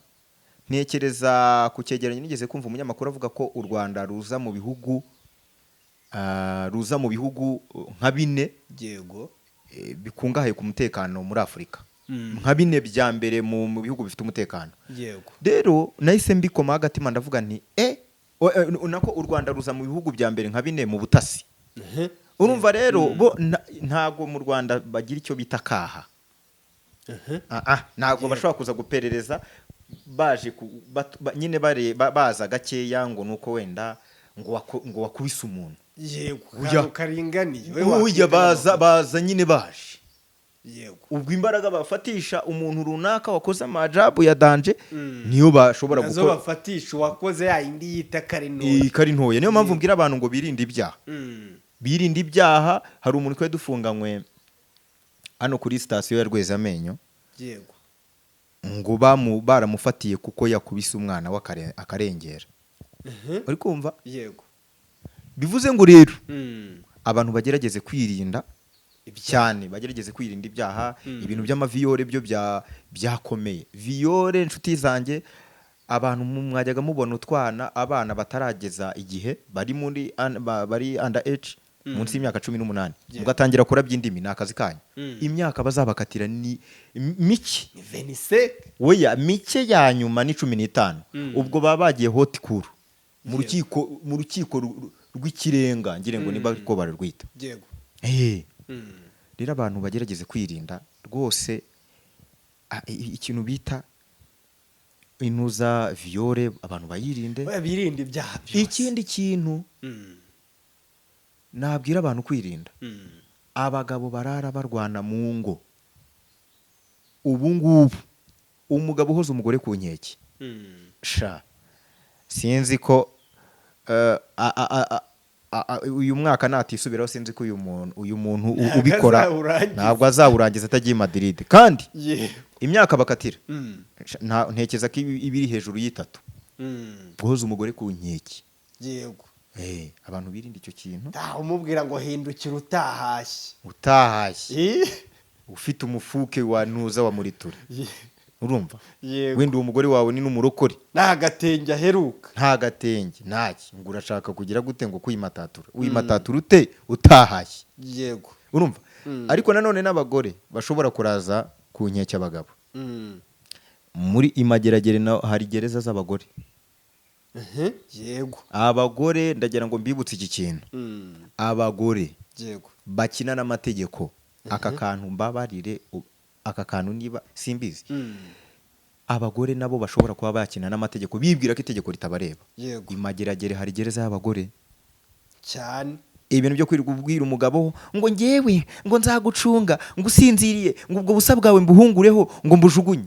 ntekereza ku cyegeranyo nigeze kumva umunyamakuru avuga ko u Rwanda ruza mu bihugu nka bine bikungahaye ku mutekano muri Afurika, nka bine bya mbere mu bihugu bifite umutekano. Rero nahise mbikomaho agatima, ndavuga nti nako u Rwanda ruza mu bihugu bya mbere nka bine mu butasi. Urumva rero bo ntago mu Rwanda bagira icyo bita kaha. Ntabwo bashobora kuza guperereza baje nyine baza gakeya ngo nuko wenda ngo wakubise umuntu. Oya.
Akantu karinganiye. We
Oya,
wakwita
baza baza nyine baje. Ubwo imbaraga bafatisha umuntu runaka wakoze amajabu ya danger niyo bashobora
Nazo
gukora
bafatisha uwakoze ya yindi yita kari ntoya.
Kari ntoya. Niyo mpamvu mbwira abantu ngo birinde ibyaha, birinde ibyaha. Hari umuntu twari dufunganywe hano kuri sitasiyo ya Rwezamenyo, ngo baramufatiye kuko yakubise umwana we akarengera. Uri kumva?
Yego.
Bivuze ngo rero abantu bagerageze kwirinda cyane, bagerageze kwirinda ibyaha. Ibintu by'amaviyore byo byakomeye. Viyore, inshuti zanjye, abantu mwajyaga mubona utwana, abana batarageza igihe, bari muri bari under age. munsi y'imyaka 18, mugatangira kurabya indimi, ni akazi kanyu. Imyaka bazabakatira ni mike.
Ni 25.
Oya, mike ya nyuma ni 15. Ubwo baba bagiye haute cour, mu rukiko rw'ikirenga, ngira ngo niba ko bararwita. Rero abantu bagerageze kwirinda rwose ikintu bita intuza viol, abantu bayirinde.
Oya, birinde ibyaha byose.
Ikindi kintu nabwira abantu kwirinda, abagabo barara barwana mu ngo ubu ngubu, umugabo uhoza umugore ku nkeke, sha, sinzi ko uyu mwaka natisubiraho, sinzi ko uyu muntu
Ntabwo
ubikora
azawurangiza.
ntabwo azawurangiza atagiye i Madrid. Kandi imyaka bakatira, sha, ntekereza ko iba iri hejuru y'itatu, guhoza umugore ku nkeke. Abantu birinde icyo kintu.
Ntawe umubwira ngo hindukira utahashye.
Utahashye ufite umufuke wa ntuza wa muriture, urumva?
Yego.
Wenda uwo mugore wawe ni n'umurokore.
Nta gatenge aheruka.
Nta gatenge, ntaki, ngo urashaka kugira gute? Ngo kwimatatura, wimatatura ute utahashye? Urumva? Ariko nanone n'abagore bashobora kuraza ku nkeke abagabo, muri imageragere naho hari gereza z'abagore.
Yego.
Abagore, ndagira ngo mbibutse iki kintu, abagore bakina n'amategeko, aka kantu mbabarire, aka kantu niba simbizi, abagore nabo bashobora kuba bakina n'amategeko bibwira ko itegeko ritabareba. Imageragere hari gereza y'abagore.
Cyane.
Ibintu byo kwirirwa ubwira umugabo ngo ngewe ngo nzagucunga, ngo usinziriye, ngo ubwo busa bwawe mbuhungureho, ngo mbujugunye,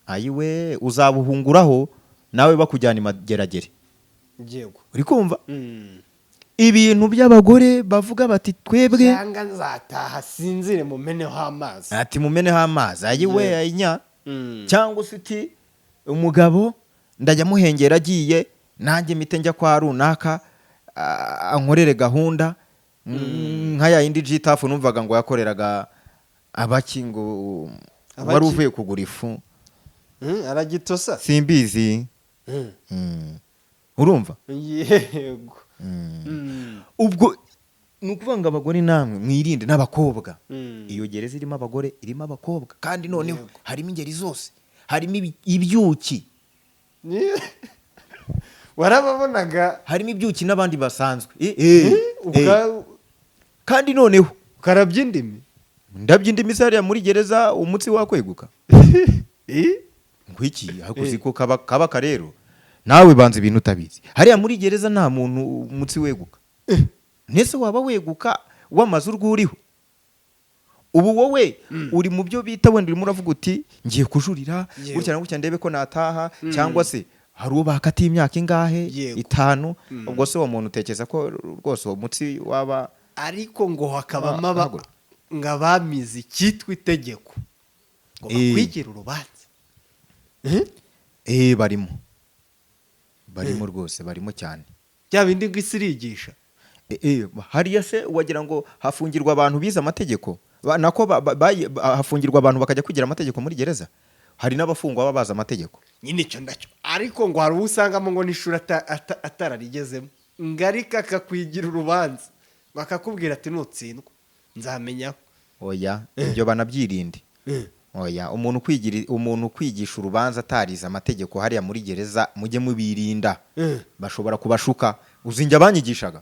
ayiwe, uzabuhunguraho nawe bakujyana imageragere. Uri kumva? Ibintu by'abagore bavuga bati twebwe
Cyangwa nzataha sinzire mumeneho amazi.
Ati mumeneho amazi, ayiwe, ayinya. Cyangwa se uti umugabo ndajya muhengera agiye, nanjye mpite njya kwa runaka, ankorere gahunda nka ya yindi jitafu numvaga ngo yakoreraga abaki, ngo
Abaki?
wari uvuye kugura ifu.
Aragitosa.
Simbizi. Urumva?
Yego.
Ubwo ni ukuvuga ngo abagore namwe mwirinde, n'abakobwa. Iyo gereza irimo abagore, irimo abakobwa, kandi noneho harimo ingeri zose, harimo ibyuki.
Warababonaga.
Harimo ibyuki n'abandi basanzwe. Kandi noneho
Ukarabya indimi.
Ndabya indimi se? Hariya muri gereza umutsi wakweguka? Ngwiki? Ariko uzi ko kaba kabaka rero, nawe banza ibintu utabizi. Hariya muri gereza nta muntu umutsi weguka. Nese waba weguka wamaze urwo uriho? Ubu wowe uri mu byo bita, wenda urimo uravuga uti ngiye kujurira gutya na gutya, ndebe ko nataha, cyangwa se hari uwo bakatiye imyaka ingahe? 5. Ubwo se uwo muntu utekereza ko rwose uwo mutsi waba
Ariko ngo hakabamo
haguruka.
ngo abamize icyitwa itegeko ngo bakwigire urubanza.
Barimo, barimo rwose, barimo cyane.
Bya bindi ngo isi irigisha.
Hariya se wagira ngo hafungirwa abantu bize amategeko? Nako hafungirwa abantu bakajya kwigira amategeko muri gereza? Hari n'abafungwa baba bazi amategeko.
Nyine icyo ndacyo, ariko ngo hari uwo usangamo ngo n'ishuri atararigezemo, ngo ariko akakwigira urubanza, bakakubwira ati nutsindwa nzamenyaho.
Oya, ibyo banabyirinde. Oya, umuntu kwigisha urubanza atarize amategeko hariya muri gereza, mujye mubirinda. Bashobora kubashuka. Uzi njye abanyigishaga?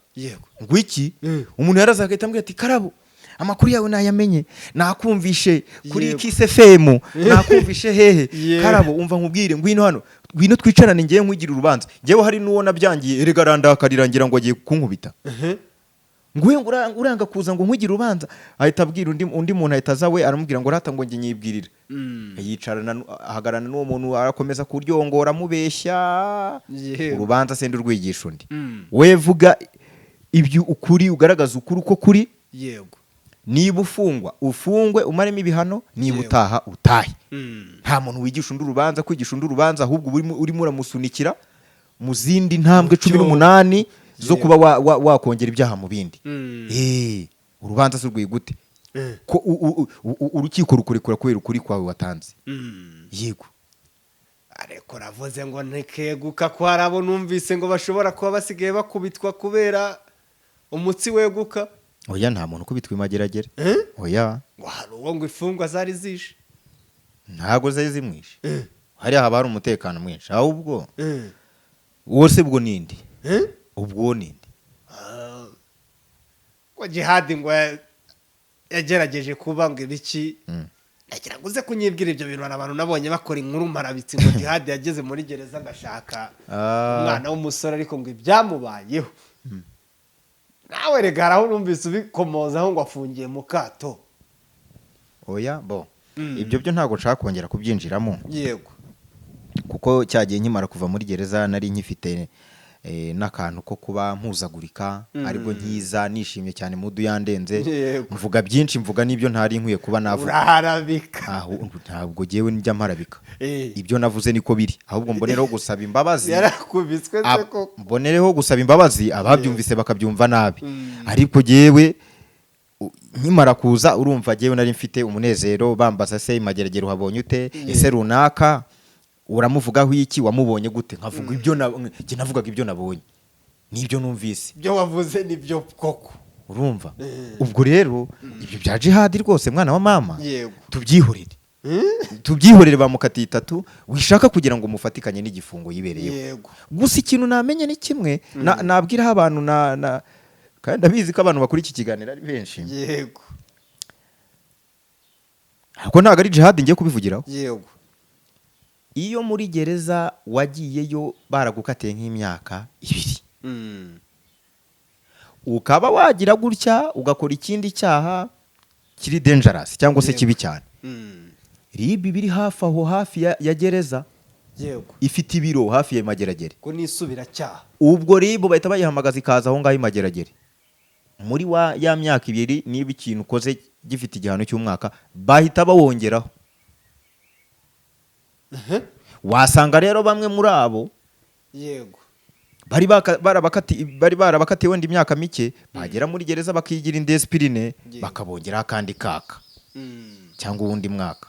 Ngo iki? Umuntu yaraza agahita ambwira ati karabo, amakuru yawe nayamenye, nakumvishe kuri Kiss FM, nakumvishe hehe. Karabo, umva nkubwire, ngwino hano, ngwino twicarane, ngewe nkwigira urubanza. Ngewe hari n'uwo nabyangiye, erega arandakarira ngira ngo agiye kunkubita. Nguye ngo uranga kuza ngo nkwigire urubanza, ahita abwira undi muntu, ahita aza we aramubwira ngo rata, ngo njye nyibwirira. Yicarana ahagararana n'uwo muntu, arakomeza kuryongora amubeshya. Urubanza se urwigisha undi? We vuga ibyo ukuri, ugaragaza ukuri uko kuri. Niba ufungwa, ufungwe umaremo ibihano, niba utaha, utahe. Nta muntu wigisha undi urubanza. Kwigisha undi urubanza, ahubwo uba urimo uramusunikira mu zindi ntambwe cumi
Cyo.
n'umunani zo kuba wakongera ibyaha mu bindi. Urubanza se urwiye gute ko urukiko rukurekura kubera ukuri kwawe watanze? Yego.
Ariko ravuze ngo ntikeguka, ko hari abo numvise ngo bashobora kuba basigaye bakubitwa kubera umutsi weguka.
Oya, nta muntu ukubitwa imageragere.
Eh?
Oya.
Ngo hari uwo ngo imfungwa zari zishe.
Ntabwo zari zimwishe, hariya haba hari umutekano mwinshi. Ahubwo uwo se bwo ninde?
Eh?
Ubwo ninde?
Ah, ko Jihadi ngo yagerageje kuba ngo ibiki. Nagira ngo uze kunyibwira ibyo bintu. Hari abantu nabonye bakora inkuru mparabitsi ngo Jihadi yageze muri gereza agashaka umwana w'umusore, ariko ngo ibyamubayeho nawe rega hari aho numvise ubikomozaho ngo afungiye mu kato.
Oya, bo ibyo byo ntabwo nshaka kongera kubyinjiramo, kuko cyagiye nkimara kuva muri gereza nari nkifite n'akantu ko kuba mpuzagurika, aribwo nkiza nishimye cyane, mudu yandenze. Mvuga byinshi, mvuga n'ibyo ntari nkwiye kuba navuga.
Uraharabika.
Aho ntabwo jyewe njya mparabika. Ibyo navuze niko biri. Ahubwo mbonereho gusaba imbabazi.
Yarakubiswe se koko?
Mbonereho gusaba imbabazi ababyumvise bakabyumva nabi. Ariko jyewe nkimara kuza, urumva jyewe nari mfite umunezero, bambaza: "Se imageragere uhabonye ute? Ese runaka uramuvugaho iki? Wamubonye gute?" Nkavuga ibyo njye navugaga, ibyo nabonye n'ibyo numvise.
Ibyo wavuze nibyo koko.
Urumva, ubwo rero ibyo bya Jihadi rwose, mwana wa mama, tubyihorere, tubyihorere. Bamukatiye 3, wishaka kugira ngo mufatikanye n'igifungo yibereyeho. Gusa ikintu namenye ni kimwe, nabwiraho abantu na kandi ndabizi ko abantu bakora iki kiganiro ari benshi. Ariko ntabwo ari Jihadi ngiye kubivugiraho. Iyo muri gereza wagiyeyo baragukatiye nk'imyaka 2, ukaba wagira gutya ugakora ikindi cyaha kiri dangerous cyangwa se kibi cyane, RIB biri hafi aho, hafi ya gereza, ifite ibiro hafi ya Mageragere.
Ko nisubiracyaha.
Ubwo RIB bahita bayihamagaza ikaza aho ngaho i Mageragere. Muri wa ya myaka 2, niba ikintu ukoze gifite igihano cy'umwaka, bahita bawongeraho. Wasanga rero bamwe muri abo bari barabakatiye wenda imyaka mike, bagera muri gereza bakigira indiscipline, bakabongeraho akandi kaka cyangwa uwundi mwaka.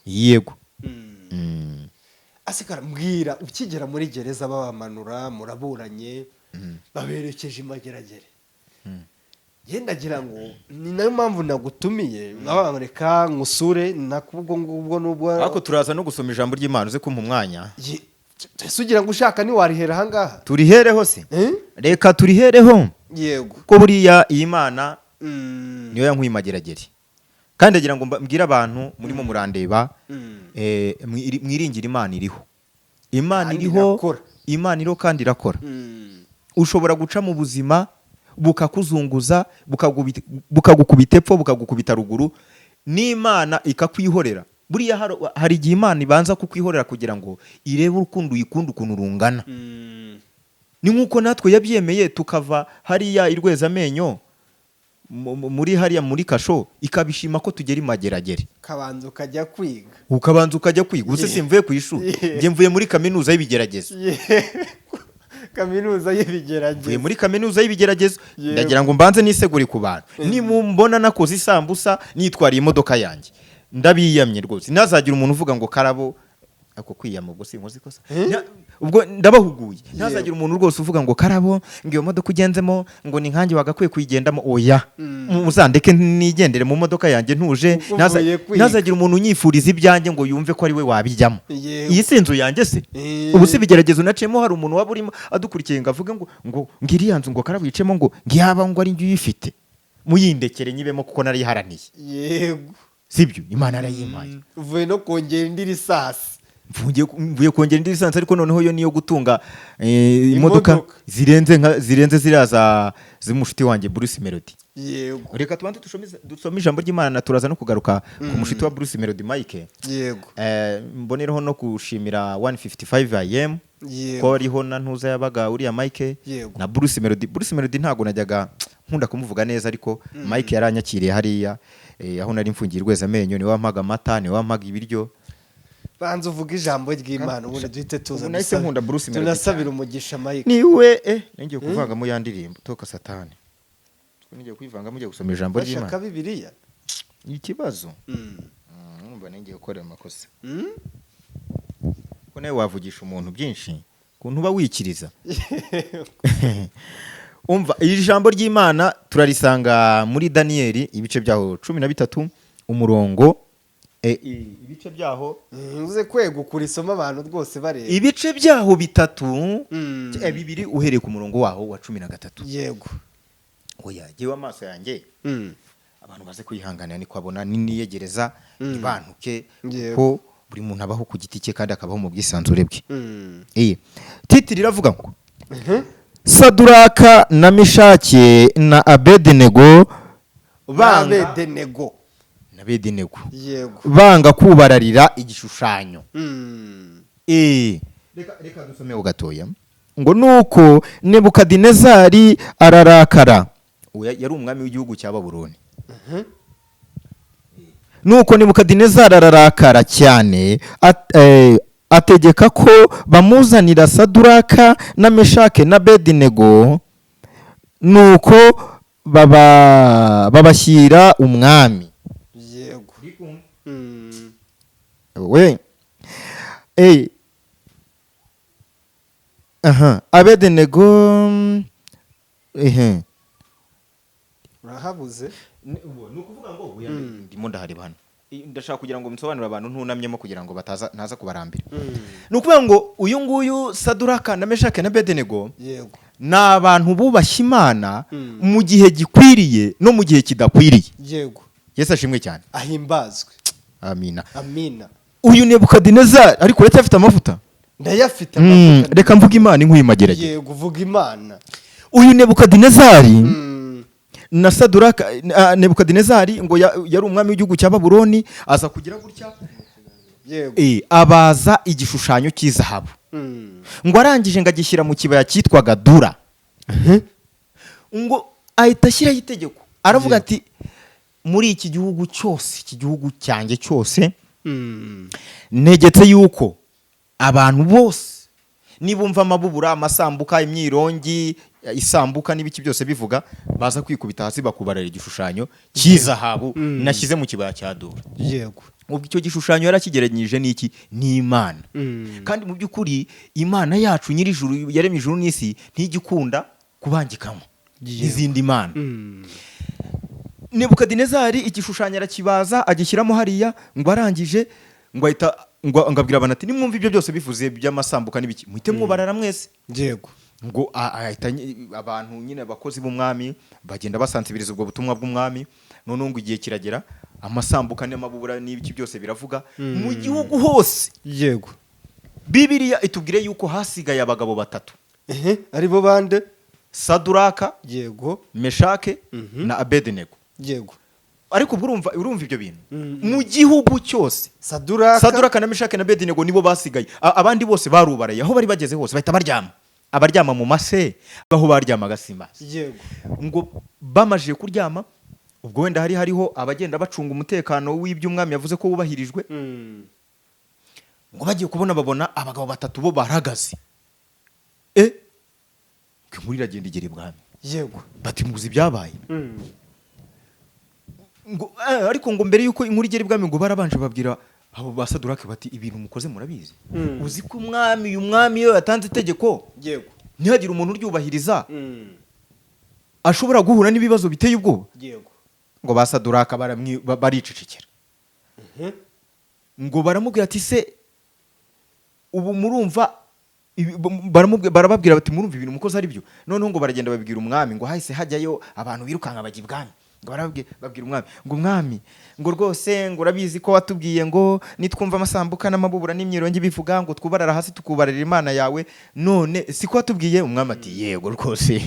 Yego.
Asikara, mbwira, ukigera muri gereza babamanura, muraburanye, baberekeje imageragere, yenda ngira ngo ni nayo mpamvu nagutumiye, reka nkusure nakubwo ngubwo nubwo.
Ariko turaza no gusoma ijambo ry'Imana, uze kumpa umwanya.
Ese ugira ngo ushaka ntiwarihera ahangaha?
Turihereho se?
Eh?
Reka turihereho, kuko buriya iyi Mana niyo yankuye imageragere. Kandi ndagira ngo mbwire abantu murimo murandeba, mwiringire Imana, iriho Imana.
Kandi
Iriho.
irakora.
Imana iriho kandi irakora. Ushobora guca mu buzima bukakuzunguza, bukagukubita epfo, bukagukubita ruguru, n'Imana ikakwihorera. Buriya hari igihe Imana ibanza kukwihorera kugira ngo irebe urukundo uyikunda ukuntu rungana. Ni nk'uko natwe yabyemeye tukava hariya i Rwezamenyo muri hariya muri kasho, ikabishima ko tugera imageragere.
Kabanza ukajya kwiga.
Ukabanza ukajya kwiga. Ubuse simvuye ku ishuri? Njye mvuye muri kaminuza y'ibigeragezo.
Kaminuza
Mvuye
y'ibigeragezo.
muri kaminuza y'ibigeragezo. Ndagira ngo mbanze nisegure ku bantu nimumbona nakoze isambusa nitwariye imodoka yanjye. Ndabiyamye rwose, ntazagira umuntu uvuga ngo Karabo ako kwiyama. Ubwo sinkoze ikosa. Ubwo ndabahuguye, ntazagira umuntu rwose uvuga ngo Karabo, ngo iyo modoka ugenzemo, ngo ni nkanjye wagakwiye kuyigendamo. Oya, muzandeke nigendere mu modoka yanjye ntuje.
Kuko uvuye kwiga.
Ntazagira umuntu unyifuriza ibyanjye ngo yumve ko ari we wabijyamo. Iyi si inzu yanjye se? Ubu si ibigeragezo naciyemo, hari umuntu waba urimo adukurikiye ngo avuge ngo iriya nzu ngo Karabo yicemo, ngo ngiyaba ngo ari njye uyifite? Muyindekere nyibemo kuko narayiharaniye. Sibyo? Imana yarayimpaye.
Uvuye no kongera indi risasi.
Mvuye kongera indi lisansi, ariko noneho yo niyo gutunga imodoka
Imodoka.
zirenze nka zirenze ziriya za z'umushuti wanjye Bruce Melody. Reka tubanze dusome ijambo ry'Imana, turaza no kugaruka ku mushuti wa Bruce Melody, Mike. Mbonereho no gushimira 155 AM ko ariho na ntuza yabaga uriya Mike na Bruce Melody. Bruce Melody ntago najyaga nkunda kumuvuga neza, ariko Mike yaranyakiriye hariya aho nari mfungiye Rwezamenyo, niwe wampaga amata, niwe wampaga ibiryo.
Banza uvuge ijambo ry'Imana, ubundi duhite tuza
Ubu nahise nkunda Bruce Melody
tunasabira
cyane.
umugisha Mike.
Niwe ngiye kuvangamo ya ndirimbo toka satani, ngiye kwivangamo, ngiye gusoma ijambo
Bashaka
ry'Imana.
Bibiliya.
Ikibazo, numva ngiye gukora amakosa, ko nawe wavugisha umuntu byinshi kuntu uba wikiriza. Umva, iri jambo ry'Imana turarisanga muri Daniyeli, ibice byaho 13, umurongo ibice byaho
Uze kwegukura isoma abantu rwose bareba.
Ibice byaho bitatu, 2, uhereye ku murongo waho wa 13. Oya, jyewe amaso yanjye, abantu baze kwihanganira, niko abona niniyegereza, ntibantuke, kuko buri muntu abaho ku giti cye kandi akabaho mu bwisanzure bwe. Iyi titre iravuga ngo "Saduraka na Meshake na Abedenego banga"
Abedenego.
Na Abedenego. Banga kubararira igishushanyo. Reka dusomeho gatoya. Ngo nuko Nebukadinezari ararakara. Uyu yari umwami w'igihugu cya Babuloni. Nuko Nebukadinezari ararakara cyane, ategeka ko bamuzanira Saduraka na Meshake na Bedinego. Nuko babashyira umwami. We aha Abedenego, ehe.
Urahabuze.
Ni ukuvuga ngo oya, ndimo ndahareba hano. Ndashaka kugira ngo nsobanurire abantu ntunamyemo kugira ngo bataza ntaza kubarambira. Ni ukuvuga ngo uyu nguyu Saduraka na Meshake na Abedenego ni abantu bubashye Imana mu gihe gikwiriye no mu gihe kidakwiriye. Yesu ashimwe cyane.
Ahimbazwe.
Amina.
Amina.
Uyu Nebukadinezari, ariko uracyafite amavuta?
Ndayafite amavuta.
Reka mvuge Imana inkuye imageragere.
Yego, uvuga Imana.
Uyu Nebukadinezari na Saduraka, Nebukadinezari ngo yari umwami w'igihugu cya Babuloni, aza kugira gutya, abaza igishushanyo cy'izahabu. Ngo arangije ngo agishyira mu kibaya cyitwaga Dura. Ngo ahita ashyiraho itegeko, aravuga ati: "Muri iki gihugu cyose, iki gihugu cyanjye cyose, ntegetse yuko abantu bose nibumva amabubura, amasambuka, imyirongi, isambuka n'ibiki byose bivuga, baza kwikubita hasi bakubarira igishushanyo cy'izahabu nashyize mu kibaya cya Dura." Ubwo icyo gishushanyo yarakigereranyije n'iki? N'Imana. Kandi mu by'ukuri Imana yacu nyir'ijuru yaremye ijuru n'isi ntijya kubangikanywa n'izindi mana. Nebukadinezari igishushanyo arakibaza, agishyiramo hariya. Ngo arangije ngo ahita ngo abwira abantu ati: "Nimwumva ibyo byose bivuze by'amasambuka n'ibiki, muhite mwubarara mwese." Ngo ahita abantu nyine, abakozi b'umwami, bagenda basansibiriza ubwo butumwa bw'umwami. Noneho ngo igihe kiragera, amasambuka n'amabubura n'ibiki byose biravuga mu gihugu hose. Bibiliya itubwire yuko hasigaye abagabo batatu.
Ehe, aribo bande?
Saduraka, Meshake na Abedenego. Ariko ubwo urumva ibyo bintu mu gihugu cyose.
Saduraka.
Saduraka na Meshake na Abedenego nibo basigaye. Abandi bose barubaraye, aho bari bageze hose bahita baryama, abaryama mu mase, aho baryamaga simbazi. Ngo bamajije kuryama, ubwo wenda hariho abagenda bacunga umutekano w'ibyo umwami yavuze ko wubahirijwe. Ngo bagiye kubona, babona abagabo batatu bo barahagaze. Ngo inkuru iragenda igera ibwami. Bati: "Muzi ibyabaye?" Ngo ariko ngo mbere yuko inkuru igera ibwami, ngo barabanje babwira abo ba Sadurake bati: "Ibintu mukoze murabizi? Uzi ko umwami, uyu mwami, iyo yatanze itegeko ntihagire umuntu uryubahiriza, ashobora guhura n'ibibazo biteye ubwoba?" Ngo ba Saduraka baricecekera. Ngo baramubwira ati: "Se ubu murumva barababwira bati: "Murumva ibintu mukoze ari byo?" Noneho ngo baragenda babibwira umwami. Ngo hahise hajyayo abantu birukanka bajya ibwami. Ngo babwira umwami ngo: "Umwami, ngo rwose, ngo urabizi ko watubwiye ngo nitwumva amasambuka n'amabubura n'imyirongi bivuga, ngo twubarara hasi tukubarira Imana yawe. None siko watubwiye?" Umwami ati: "Yego rwose,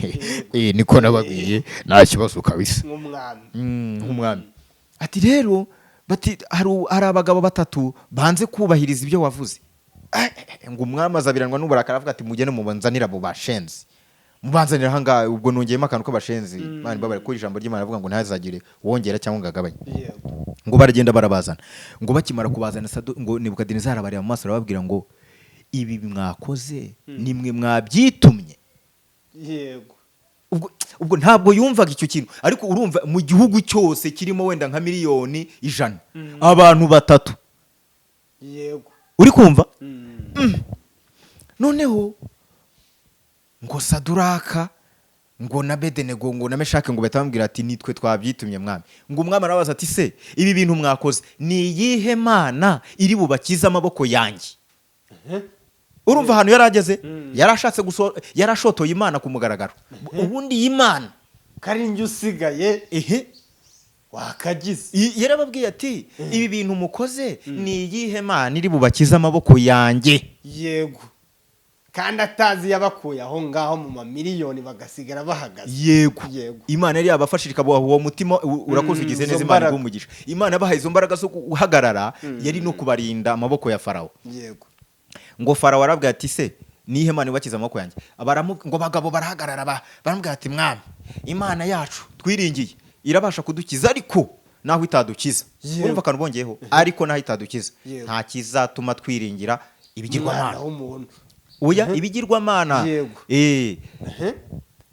niko nababwiye, nta kibazo kabisa."
Nk'umwami.
Nk'umwami ati rero, bati hari abagabo batatu banze kubahiriza ibyo wavuze. Ngo umwami azabiranwa n'uburakari, avuga ati: "Mugende mubanzanira abo bashenzi, mubanzanira ahangaha." Ubwo nongeyemo akantu k'abashenzi, Imana imbabare, ko ijambo ry'Imana avuga ngo ntazagire wongera cyangwa ngo agabanye. Ngo baragenda barabazana. Ngo bakimara kubazana, ngo Nebukadinezari abareba mu maso, arababwira ngo: "Ibi mwakoze nimwe mwabyitumye." Ubwo ntabwo yumvaga icyo kintu, ariko urumva mu gihugu cyose kirimo wenda nka miliyoni 100, abantu batatu. Uri kumva? Noneho ngo Saduraka Ngo na Bedenego, ngo na Meshake, ngo bahita bamubwira ati: "Nitwe twabyitumye, mwami." Ngo umwami arabaza ati: "Se ibi bintu mwakoze, ni iyihe mana iri bubakize amaboko yanjye?" Urumva ahantu yari ageze, yari ashatse yarashotoye Imana ku mugaragaro. Ubundi iyi Mana
Kari njye usigaye.
Ehe.
Wakagize.
Yarababwiye ati: "Ibi bintu mukoze, ni iyihe mana iri bubakize amaboko yanjye?"
Yego, kandi atazi yabakuye aho ngaho mu mamiliyoni bagasigara bahagaze.
Yego. Imana yari yabafashije, ikabaha uwo mutima urakoze, ugize
izo
neza, Imana
mbaraga.
iguha umugisha. Imana yabahaye izo mbaraga zo guhagarara, yari no kubarinda amaboko ya Farawo. Ngo Farawo arabwira ati: "Se nihe Mana ibakiza amaboko yanjye?" Ngo bagabo barahagarara, baramubwira ati: "Mwami, Imana yacu twiringiye irabasha kudukiza, ariko naho itadukiza," urumva akantu bongeyeho, "ariko naho itadukiza, nta kizatuma twiringira
Umwana
ibigirwamana."
w'umuntu.
Oya, ibigirwamana.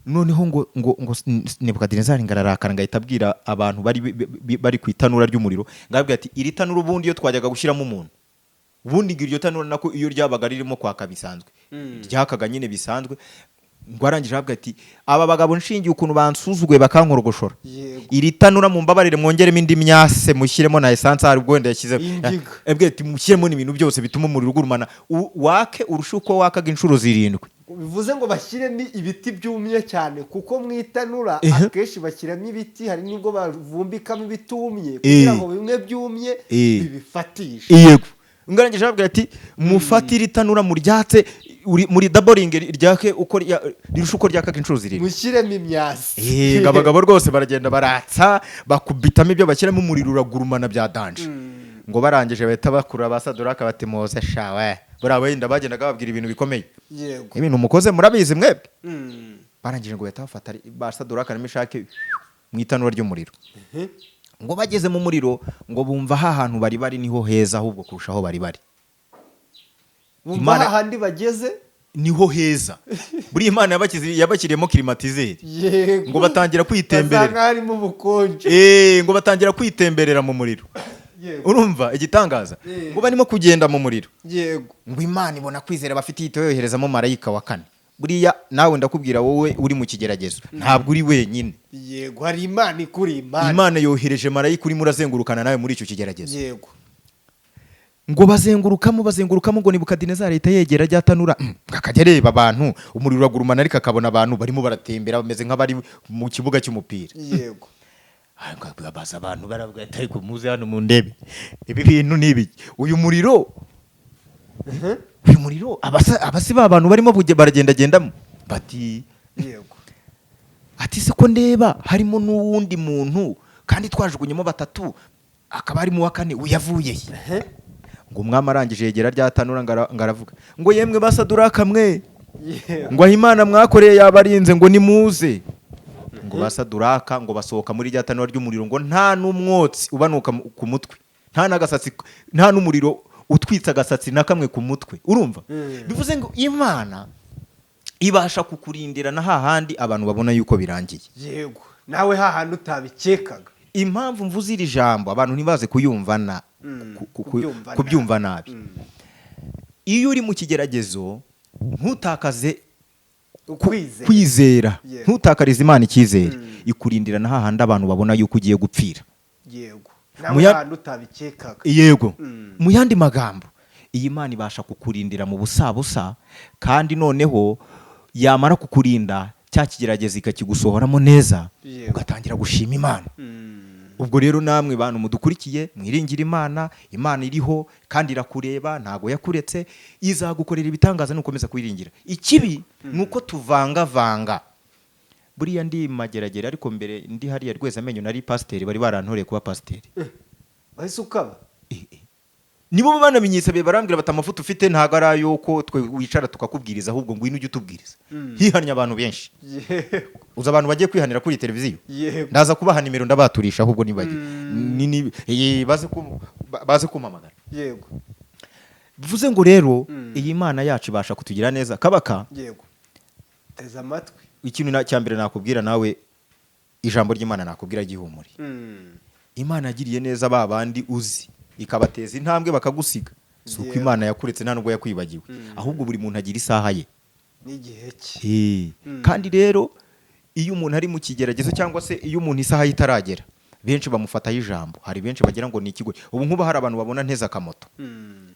Noneho ngo Nebukadinezari ngo ararakara, ngo ahita abwira abantu bari bari ku itanura ry'umuriro, ngo arabwira ati: "Iri tanura ubundi iyo twajyaga gushyiramo umuntu, ubundi ngo iryo tanura nako iyo ryabaga ririmo kwaka bisanzwe, ryakaga nyine bisanzwe." Ngo arangije arabwira ati: "Aba bagabo, nshingiye ukuntu bansuzuguye bakankorogoshora, iri tanura mumbabarire mwongeremo indi myase, mushyiremo na essence." Hari ubwo wenda yashyizemo.
Ingiga.
Abwira ati: "Mushyiremo n'ibintu byose bituma umuriro ugurumana, wake urusha uko wakaga inshuro 7."
Bivuze ngo bashyiremo ibiti byumye cyane, kuko mu itanura akenshi bashyiramo ibiti, hari n'ubwo bavumbikamo ibitumye kugira ngo bimwe byumye bibifatishe.
Yego, ngarangije arabwira ati: "Mufatire itanura muryatse muri doubling, ryake uko rirusha uko ryakaga inshuro 7."
Mushyiremo imyasi.
Ngo abagabo rwose baragenda baratsa, bakubitamo ibyo bashyiramo, umuriro uragurumana bya danger. Ngo barangije bahita bakura ba Saduraka bati: "Muze shawe." Buriya wenda bagendaga bababwira ibintu bikomeye. "Ibintu mukoze murabizi mwebwe?" Barangije ngo bahita bafata ba Saduraka na Meshake mu itanura ry'umuriro. Ngo bageze mu muriro, ngo bumva ha hantu bari bari niho heza ahubwo kurusha aho bari bari.
Bumva hahandi bageze
Niho heza. Buriya Imana yabashyiriyemo climatiseur. Ngo batangira kwitemberera.
Basanga harimo ubukonje.
Ngo batangira kwitemberera mu muriro. Urumva igitangaza? Ngo barimo kugenda mu muriro, ngo Imana ibona kwizera bafite, ihita yoherezamo marayika wa kane. Buriya nawe ndakubwira, wowe uri mu kigeragezo, ntabwo uri wenyine.
Yego, hari Imana ikuri Imana.
Imana yohereje marayika urimo urazengurukana nawe muri icyo kigeragezo. Ngo bazengurukamo, bazengurukamo, ngo Nebukadinezari ahita yegera rya tanura, akajya areba abantu, umuriro uragurumana ariko akabona abantu barimo baratembera bameze nk'abari mu kibuga cy'umupira. Baza abantu, baravuga ati: "Ariko muze hano mu ndebe, ibi bintu ni ibiki? Uyu muriro, uyu muriro, abasi ba bantu barimo baragendagendamo?" Bati Ati: "Se ko ndeba harimo n'uwundi muntu, kandi twajugunyemo batatu, akaba harimo uwa kane, uyavuye he?" Ngo umwami arangije yegera rya tanura, ngo aravuga ngo: "Yemwe basaduraka mwe," ngo: "aho Imana mwakoreye yabarinze," ngo: "nimuze." Ngo basaduraka ngo basohoka muri rya tanura ry'umuriro, ngo nta n'umwotsi ubanuka ku mutwe, nta n'agasatsi, nta n'umuriro utwitse agasatsi na kamwe ku mutwe. Urumva? Bivuze ngo Imana ibasha kukurindira na hahandi abantu babona yuko birangiye.
Yego, nawe hahandi utabikekaga.
Impamvu mvuze iri jambo, abantu ntibaze kuyumva
Kubyumva nabi.
Kubyumva nabi. Iyo uri mu kigeragezo, ntutakaze
Ukwizera.
kwizera. Ntutakarize Imana icyizere. Ikurindira na hahandi abantu babona yuko ugiye gupfira.
Yego, nawe hahandi utabikekaga.
Yego. Mu yandi magambo, iyi Mana ibasha kukurindira mu busabusa, kandi noneho yamara kukurinda, cya kigeragezo ikakigusohoramo neza, ugatangira gushima Imana. Ubwo rero namwe bantu mudukurikiye, mwiringire Imana. Imana iriho kandi irakureba, ntago yakuretse, izagukorera ibitangaza nukomeza kuyiringira. Ikibi ni uko tuvangavanga. Buriya ndi Mageragere, ariko mbere ndi hariya Rwezamenyo, nari pasiteri, bari barantoreye kuba pasiteri.
Wahise ukaba?
Nibo banamenyesabye, barambwira bati: "Amavuta ufite ntabwo ari ay'uko twe wicara tukakubwiriza, ahubwo ngwino ujye utubwiriza." Hihannye abantu benshi. Uzi abantu bagiye kwihanira kuri televiziyo?
Yego.
Ndaza kubaha nimero, ndabaturisha ahubwo nibagiwe. Baze kumpamagara. Bivuze ngo rero iyi Mana yacu ibasha kutugira neza, Kabaka.
Yego, teze amatwi.
Ikintu cya mbere nakubwira nawe, ijambo ry'Imana nakubwira gihumure: Imana yagiriye neza ba bandi uzi, ikabateza intambwe bakagusiga. Si uko Imana yakuretse, nta nubwo yakwibagiwe, ahubwo buri muntu agira isaha ye
N'igihe cye.
Kandi rero Iyo umuntu ari mu kigeragezo cyangwa se iyo umuntu isaha ye itaragera, benshi bamufataho ijambo. Hari benshi bagira ngo ni ikigoryi. Ubu nk'ubu hari abantu babona nteze akamoto,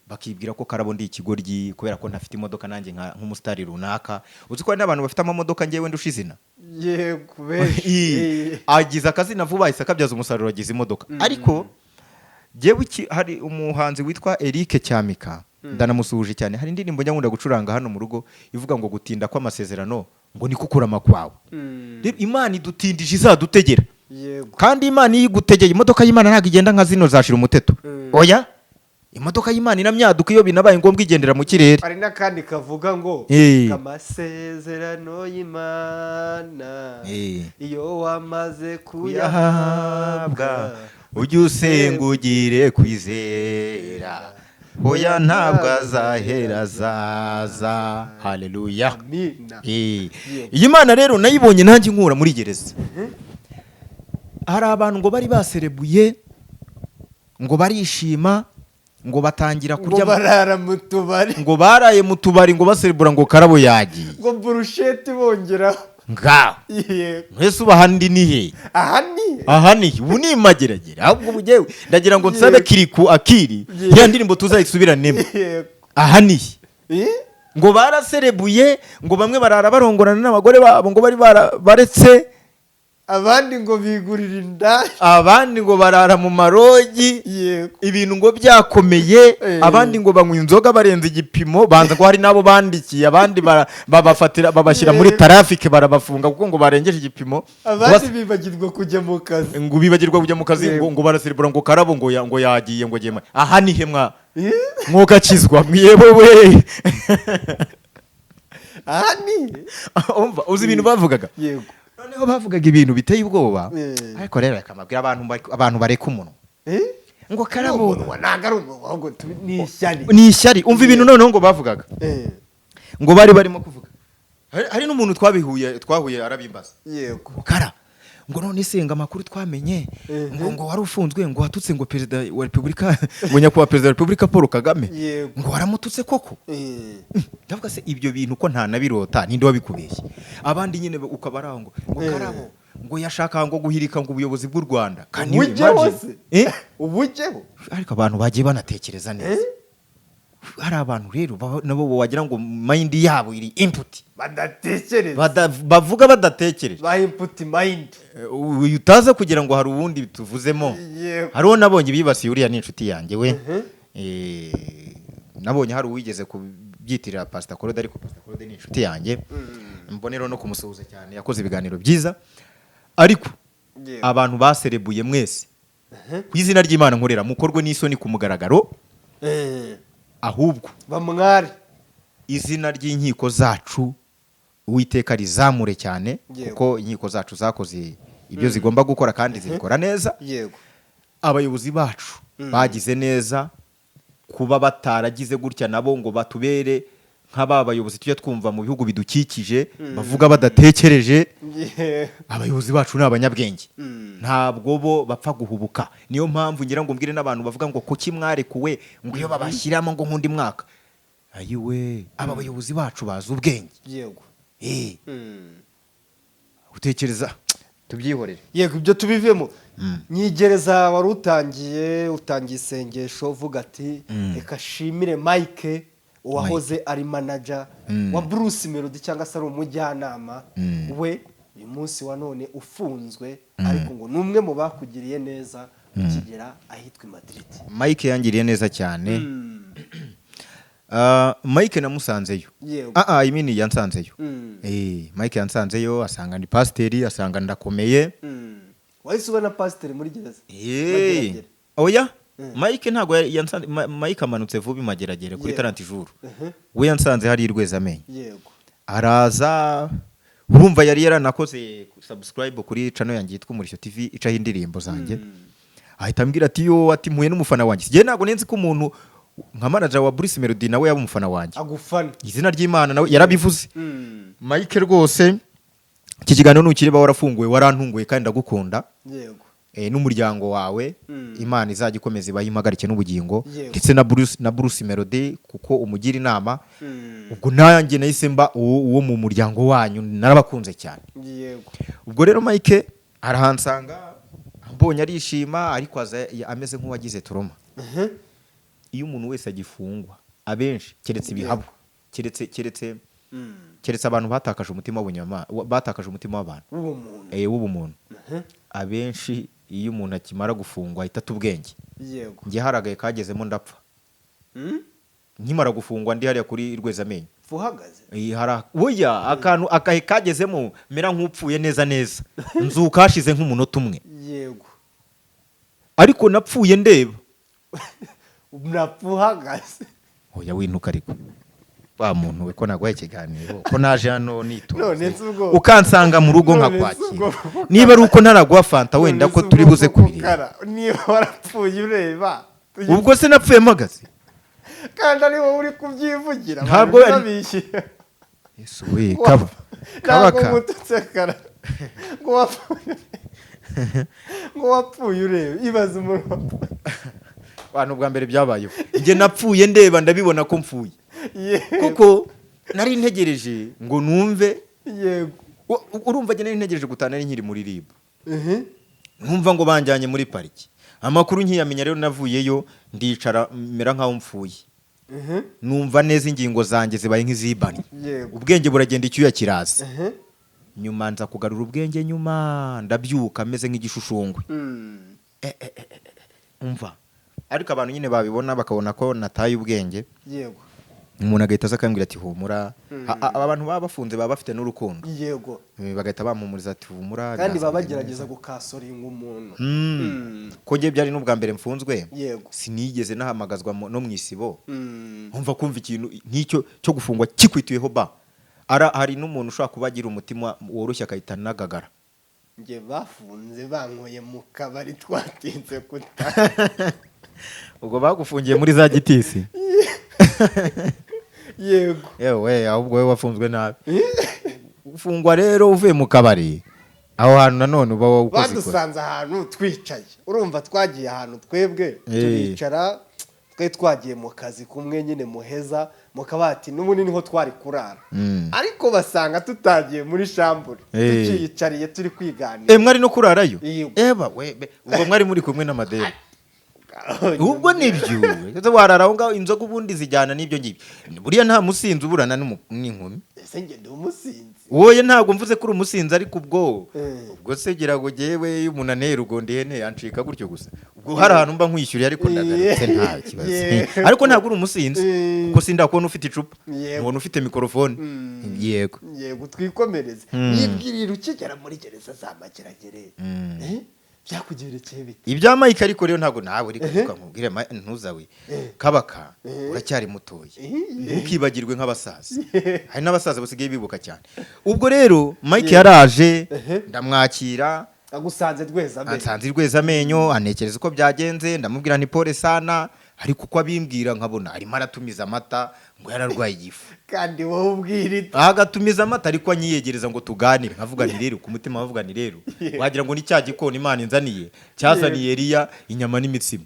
bakibwira ko Karabo ndi ikigoryi kubera ko ntafite imodoka nanjye nk'umusitari runaka. Uzi ko hari n'abantu bafite amamodoka ngewe ndusha izina?
Yego, benshi.
Agize akazina vuba, ahise akabyaza umusaruro, agize imodoka. Ariko jyewe hari umuhanzi witwa Eric Cyamika, ndanamusuhuje cyane. Hari indirimbo njya nkunda gucuranga hano mu rugo ivuga ngo gutinda kw'amasezerano ngo niko kurama kwawe. Rero Imana idutindije izadutegera. Kandi Imana iyo igutegeye, imodoka y'Imana ntabwo igenda nka zino zashira umuteto. Oya, imodoka y'Imana inamyaduka, iyo binabaye ngombwa igendera mu kirere.
Hari n'akandi kavuga ngo amasezerano y'Imana iyo wamaze
kuyahabwa,
kuyahabwa,
ujye usenga ugire kwizera, oya, ntabwo azahera, azaza. Haleluya!
Amina.
Iyi Mana rero nayibonye nanjye nkura muri gereza. Hari abantu ngo bari baserebuye, ngo barishima, ngo batangira
ngo
kurya,
barara mu tubari,
ngo baraye mu tubari, ngo baserebura ngo Karabo yagiye,
ngo burusheti bongeraho.
Ngaho. Mwese uba ahandi ni he?
Aha ni
Aha ni ubu ni imageragere. Ahubwo ubu njyewe ndagira ngo nsabe Kirikou Akili, ya ndirimbo tuzayisubiranemo. Aha ni he? Ngo baraserebuye, ngo bamwe barara barongorana n'abagore babo ngo bari baretse,
abandi ngo bigurira indaya,
abandi ngo barara mu marogi, ibintu ngo byakomeye, abandi ngo banywa inzoga barenze igipimo, banza ngo hari n'abo bandikiye, abandi babafatira babashyira muri tarafike, barabafunga kuko ngo barengeje igipimo.
Abandi bibagirwa kujya mu kazi.
Ngo bibagirwa kujya mu kazi. Ngo baraserebura ngo Karabo ngo yagiye, ngo agiye aha ni he mwa mwokakizwa mwiyewe we?
Aha ni
Umva, uzi ibintu bavugaga?
Yego.
Noneho bavugaga ibintu biteye ubwoba. Ariko rero reka mbabwire, abantu bareka umunwa. Ngo Karabo
Umunwa ntabwo ari umunwa, ahubwo ni ishyari.
Ni ishyari. Umva ibintu noneho ngo bavugaga, ngo bari barimo kuvuga. Hari n'umuntu twabihuye, twahuye arabimbaza. Ngo Kara, ngo none se ngo amakuru twamenye, ngo wari ufunzwe, ngo watutse ngo perezida wa repubulika, ngo nyakubahwa perezida wa repubulika Paul Kagame, ngo waramututse koko? Ndavuga se ibyo bintu ko nta nabirota, ninde wabikubeshye? Abandi nyine ukaba ari aho ngo Karabo ngo yashaka ngo guhirika ngo ubuyobozi bw'u Rwanda. Can you
Ubujyeho
imagine?
se?
Eh?
Ubujyeho.
Ariko abantu bagiye banatekereza neza. Hari abantu rero nabo wagira ngo mind yabo iri empty.
Badatekereza.
Bavuga badatekereje.
Ba empty mind.
Uyu utaza kugira ngo hari uwundi tuvuzemo. Hariho nabonye bibasiye, uriya ni inshuti yanjye we. Nabonye hari uwigeze kubyitirira Pastor Claude, ariko Pastor Claude ni inshuti yanjye, mbonero no kumusuhuza cyane, yakoze ibiganiro byiza. Ariko abantu baserebuye mwese, ku izina ry'Imana nkorera, mukorwe n'isoni ku mugaragaro. Ahubwo
bamware.
Izina ry'inkiko zacu Uwiteka rizamure cyane, kuko inkiko zacu zakoze ibyo zigomba gukora kandi zibikora neza. Abayobozi bacu bagize neza kuba bataragize gutya nabo ngo batubere nk'aba bayobozi tujya twumva mu bihugu bidukikije bavuga badatekereje. Abayobozi bacu ni abanyabwenge, ntabwo bo bapfa guhubuka. Niyo mpamvu ngira ngo mbwire n'abantu bavuga ngo kuki mwarekuwe, ngo iyo babashyiramo ngo nk'undi mwaka. Ayiwe, aba bayobozi bacu bazi ubwenge. Utekereza tubyihorere.
Yego, ibyo tubivemo. Nyigereza wari utangiye isengesho uvuga ati reka shimire Mike uwahoze ari manager wa Bruce Melody, cyangwa se ari umujyanama we, uyu munsi wa none ufunzwe, ariko ngo ni umwe mu bakugiriye neza ukigera ahitwa i Madrid.
Mike yangiriye neza cyane. Ah, Mike namusanzeyo. Ah, I mean yansanzeyo. Mike yansanzeyo, asanga ndi pasiteri, asanga ndakomeye.
Wahise ubona pasiteri muri gereza? Mageragere.
Oya, Mike ntabwo yansanze. Mike amanutse vuba i Mageragere kuri 30 jours. We yansanze hari i Rwezamenyo. Araza, urumva yari yaranakoze subscribe kuri channel yanjye yitwa Umurishyo TV icaho indirimbo zanjye. Ahita ambwira ati yo, ati mpuye n'umufana wanjye. Njye ntabwo nenzi ko umuntu nka manager wa Bruce Melody nawe yaba umufana wanjye.
Agufana.
Izina ry'Imana, nawe yarabivuze. Mike rwose, iki kiganiro nukireba warafunguwe, warantunguye kandi ndagukunda. N'umuryango wawe, Imana izajya ikomeza ibahe impagarike n'ubugingo, ndetse na Bruce Melody, kuko umugira inama. Ubwo nanjye nahise mba uwo mu muryango wanyu, narabakunze cyane. Ubwo rero Mike arahansanga, ambonye arishima, ariko aza ameze nk'uwagize trauma. Iyo umuntu wese agifungwa, abenshi, keretse ibihabwa, keretse abantu batakaje umutima w'ubunyama, batakaje umutima w'abantu,
w'ubumuntu.
W'ubumuntu. Abenshi iyo umuntu akimara gufungwa ahita ata ubwenge. Njye haragaye kagezemo ndapfa. Nkimara gufungwa, ndi hariya kuri Rwezamenyo.
Uhagaze?
Oya, akantu akahe kagezemo mera nk'upfuye neza neza, nzuka hashize nk'umunota umwe. Ariko napfuye ndeba.
Napfa uhagaze?
Oya, wintuka ariko wa muntu we, ko naguhaye ikiganiro, ko naje hano nitonze,
None se ubwo-
ukansanga mu rugo,
None se
nkakwakira,
ubwo-
niba ari uko ntaraguha fanta wenda,
None
ko
se
turi
ubwo
buze
koko
kubireba.
Kara, niba warapfuye ureba,
Ubwo se napfuye mpagaze?
Kandi ari wowe uri kubyivugira.
Ntabwo
abantu babishyira.
Yesu we, kaba
Ntabwo
kabaka.
ngututse kara, ngo wapfuye ureba, ibaze umuntu wapfuye.
Abantu bwa mbere byabayeho, njye napfuye ndeba, ndabibona ko mpfuye, kuko nari ntegereje ngo numve. Urumva njye nari ntegereje gutaha, nari nkiri muri RIB, nkumva ngo banjyanye muri pariki. Amakuru nkiyamenya rero, navuyeyo ndicara mera nkaho mpfuye. Numva neza ingingo zanjye zibaye nk'izibanye. Ubwenge buragenda, icyuya kiraza. Nyuma nza kugarura ubwenge, nyuma ndabyuka meze nk'igishushungwe. Umva, ariko abantu nyine babibona bakabona ko nataye ubwenge, umuntu agahita aza akambwira ati: "Humura." Aba bantu baba bafunze baba bafite n'urukundo. Bagahita bampumuriza ati: "Humura,
Kandi
biraza
baba
kugenda
bagerageza
neza."
gukasoringa umuntu.
Ko njye byari n'ubwa mbere mfunzwe, sinigeze nahamagazwa no mu isibo. Umva, kumva ikintu nk'icyo cyo gufungwa kikwituyeho ba ara, hari n'umuntu ushobora kuba agira umutima woroshye akahita anagagara.
Njye bafunze bankoye mu kabari, twatinze kuta.
Ubwo bagufungiye muri za gitisi?
Yego.
Yewe, ahubwo wowe wafunzwe nabi. Ufungwa rero uvuye mu kabari, aho hantu nanone uba ukoze ikosa.
Badusanze ahantu twicaye, urumva twagiye ahantu twebwe turicara, twari twagiye mu kazi kumwe nyine muheza mu kabati, n'ubundi niho twari kurara, ariko basanga tutagiye muri chambre, tukiyicariye turi kwiganira.
Mwari no kurarayo?
Yego.
Eba we ubwo mwari muri kumwe n'amadeni, ubwo nibyo. Ese warara aho ngaho? Inzoga ubundi zijyana n'ibyo ngibyo. Buriya nta musinzi uburana n'inkumi.
Ese njye ndi umusinzi?
Wowe ntabwo mvuze ko uri umusinzi, ariko ubwo ubwo se gira ngo jyewe iyo umuntu anteye urugondo ihene yancika gutyo gusa, ubwo hari ahantu mba nkwishyuriye, ariko ndagarutse, nta kibazo. Ariko ntabwo uri umusinzi, kuko sindakubona ufite icupa, nkubona ufite mikorofone. Yego.
Yego, twikomereze. Yibwirira ukigera muri gereza za Mageragere, byakugerekeye bite?
Ibya Mike ariko rero ntabwo nawe, ariko reka nkubwire, ntuzawe kabaka, uracyari mutoya, ntukibagirwe nk'abasaza. Hari n'abasaza basigaye bibuka cyane. Ubwo rero Mike yaraje, ndamwakira.
Agusanze rweza mbere?
Ansanze Rwezamenyo, anekereza uko byagenze, ndamubwira nti: "Pole sana." Ariko uko abimbwira nkabona arimo aratumiza amata, ngo yararwaye igifu.
Kandi wowe ubwira ite?
Agatumiza amata ariko anyiyegereza ngo tuganire, nkavuga nti rero, ku mutima nkavuga nti rero wagira ngo ni cya gikona Imana inzaniye, cyazaniye Eliya inyama n'imitsima,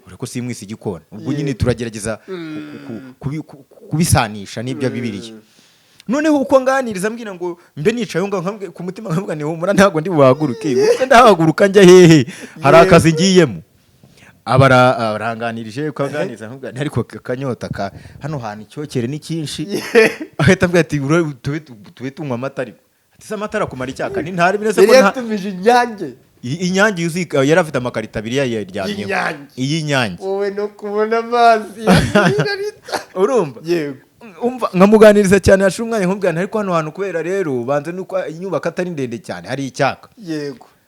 ureko simwise igikona. Ubwo nyine turagerageza kubisanisha n'ibyo Bibiliya. Noneho uko nganiriza mbwira ngo mbe nicaye aho ngaho, ku mutima nkavuga ni: "Humura, ntabwo ndi buhaguruke." Ubuse ndahaguruka njya hehe? Hari akazi ngiyemo. Aba aranganirije, uko aganiriza nkavuga nti: "Ariko akanyota ka hano hantu, icyokere ni cyinshi." Ahita ambwira ati: "Tube tunywa amata." Ariko ati: "Se amata arakumara icyaka?" Ni ntari birese ko
Yari
nta
yatumije Inyange.
Inyange yuzuye, yari afite amakarito abiri yayaryamyeho.
Y'Inyange.
Iy'Inyange.
Wowe no kubona amazi ya lita.
Urumva?
Yego.
Umva, nkamuganiriza cyane, hashira umwanya nkubwira nti: "Ariko hano hantu kubera rero banze nuko inyubako atari ndende cyane, hari icyaka."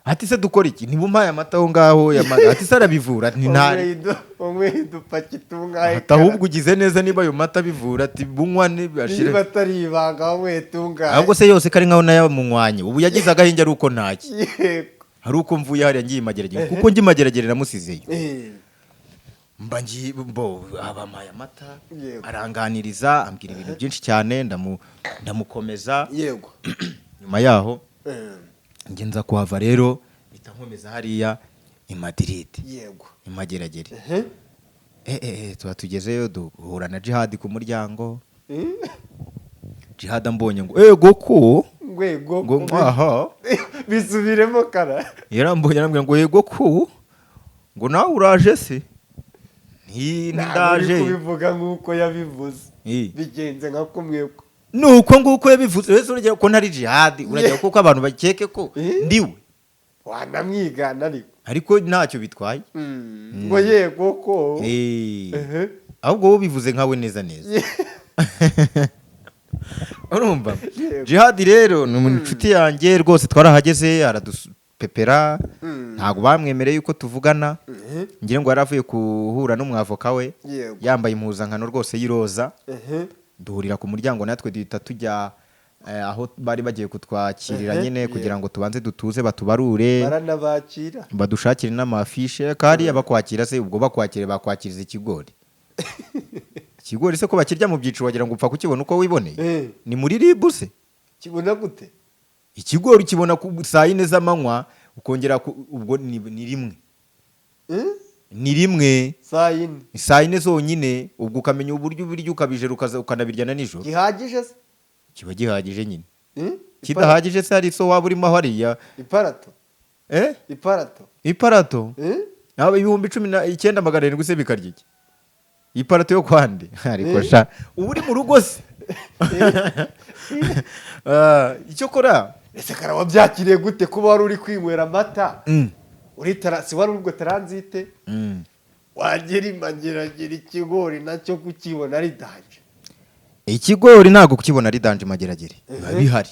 Ati: "Se dukora iki?" "Niba umpaye amata aho ngaho yamaga." Ati: "Se arabivura?" Ati: "Ntari."
Wanyweye udupaki tungahe?
Ati: "Ahubwo ugize neza niba ayo mata abivura." Ati: "Bunywa nibashire."
Niba atari ibanga, wanyweye tungahe?
Ahubwo se yose kari nkaho nayo munywanye, ubu yagize agahinja ari uko ntaki, hari uko mvuye hariya ngiye Imageragere, kuko njye Imageragere namusizeyo. Mba ngiye bo abampaye amata, aranganiriza, ambwira ibintu byinshi cyane, ndamukomeza. Nyuma yaho njye nza kuhava rero, mpita nkomeza hariya. I Madrid. I Mageragere. Tuba tugezeyo, duhura na Jihad ku muryango. Jihad ambonye ngo ego ko
Ngwego.
Ngo aha.
Bisubiremo, Kara.
Yarambonye arambwira ngo yego ko, ngo nawe uraje se? Nti
Ntabwo uri
ndaje.
kubivuga nk'uko yabivuze. Bigenze nka kumwe.
Nuko nguko yabivuze wese, urugero ko ntari Jihad, uragira kuko abantu bakeke ko ndiwe.
Wanamwigana ariko.
Ariko ntacyo bitwaye.
Ngo yego ko.
Ahubwo wowe ubivuze nkawe neza neza, urumva?
Yego.
Jihad rero ni inshuti yanjye rwose. Twarahageze aradupepera. Ntabwo bamwemereye yuko tuvugana. Ngira ngo yari avuye guhura n'umwavoka we. Yambaye impuzankano rwose y'iroza. Duhurira ku muryango, natwe duhita tujya aho bari bagiye kutwakirira nyine kugira ngo tubanze dutuze, batubarure,
Baranabakira.
badushakire n'amafishe. Kariya bakwakira se, ubwo bakwakire bakwakiriza ikigori? Ikigori se ko bakirya mu byiciro, wagira ngo upfa kukibona uko wiboneye? Ni muri RIB se?
Kibona gute?
Ikigori ukibona ku saa 4 z'amanywa, ukongera ubwo ni rimwe. Ni rimwe.
Saa 4.
Ni saa 4 zonyine, ubwo ukamenya uburyo ubirya, ukabijera, ukaza ukanabirya na nijoro.
Gihagije se?
Kiba gihagije nyine.
Eh?
Kidahagije se hari so waba urimo hariya?
Iparato.
Eh?
Iparato.
Iparato.
Eh?
Aba 19,700 se bikarya iki? Iparato yo kwande? Ariko
Eh?
sha, uba uri mu rugo se? Ah, icyo kora.
Ese Kara, wabyakiriye gute kuba wari uri kwinywera amata uri si wari ubwo transit, wagera imageragera ikigori nacyo kukibona ari danger?
Ikigori ntabwo kukibona ari danger, Mageragere biba bihari.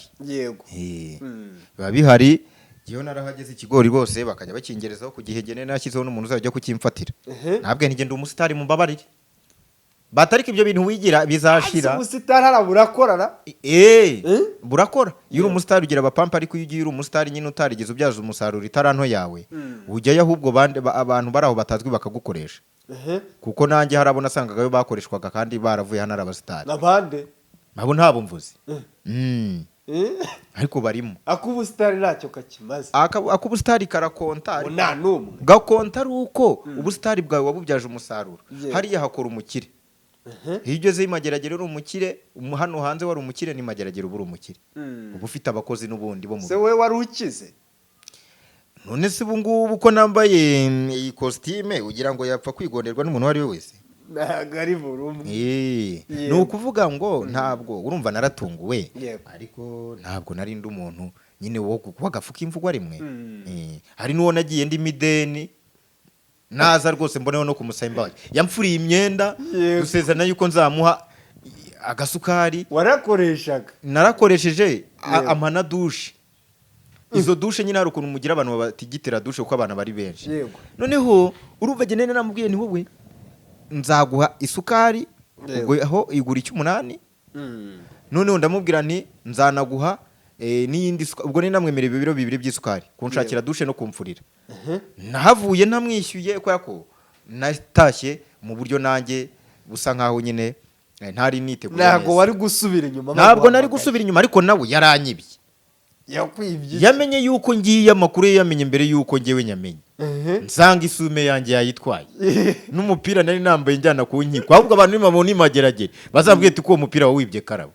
Biba bihari. Njyewe narahageze, ikigori rwose bakajya bakingerezaho ku gihe gene, nashyizeho n'umuntu uzajya kukimfatira. Ntabwo ntigenda umusitari, mumbabarire, batariko ibyo bintu wigira bizashira.
Ese ubusitani hariya burakorana?
Eh,
Eh?
burakora. Iyo uri umusitari ugira abapampa, ariko iyo ugiye uri umusitari nyine utarigeze ubyaza umusaruro itaranto yawe, ujyayo ahubwo abantu bari aho batazwi bakagukoresha. Kuko nanjye hari abo nasangagayo bakoreshwaga kandi baravuye hano ari abasitari.
Nabande?
Abo ntabo mvuze.
Eh?
Ariko barimo.
Ak'ubusitani ntacyo kakimaze.
Ak'ubusitari karakonta.
Ngo nta n'umwe.
Gakonta ari uko ubusitari bwawe wabubyaje umusaruro. Hariya hakora umukire. Iyo ugezeyo i Mageragere uri umukire, hano hanze wari umukire, ni Mageragere uba uri umukire. Uba ufite abakozi n'ubundi bo mu
Se we wari ukize?
None se ubu ngubu ko nambaye iyi kositime, ugira ngo yapfa kwigonderwa n'umuntu uwo ari we wese?
Ntabwo ari buri umwe.
Ni ukuvuga ngo ntabwo, urumva naratunguwe, ariko ntabwo nari ndi umuntu nyine wo w'agafu k'imvugwa rimwe. Hari n'uwo nagiye ndimo ideni, naza rwose mboneho no kumusaba imbabazi, yamfuriye imyenda, dusezerana yuko nzamuha agasukari.
Warakoreshaga?
Narakoresheje, ampa na douche. Izo douche nyine hari ukuntu mugira abantu batigitira douche kuko abantu bari benshi. Noneho urumva jye nari namubwiye ni wowe nzaguha isukari. Ubwo aho igura icy'umunani. Noneho ndamubwira nti nzanaguha n'iyindi ubwo nari namwemereye ibiro 2 by'isukari, kunshakira douche no kumfurira. Nahavuye ntamwishyuye kubera ko natashye mu buryo nanjye busa nkaho nyine ntari niteguye
Ntabwo
neza.
wari gusubira inyuma.
Ntabwo nari
Baguhamagaye.
gusubira inyuma, ariko nawe yaranyibye.
Yakwibye iki?
Yamenye yuko ngiye, amakuru ye yamenye mbere yuko ngewe nyamenye. Nsanga isume yanjye yayitwaye n'umupira nari nambaye njyana ku nkiko. Ahubwo abantu nibabona imageragere bazambwiye ati ko uwo mupira wawibye, Karabo.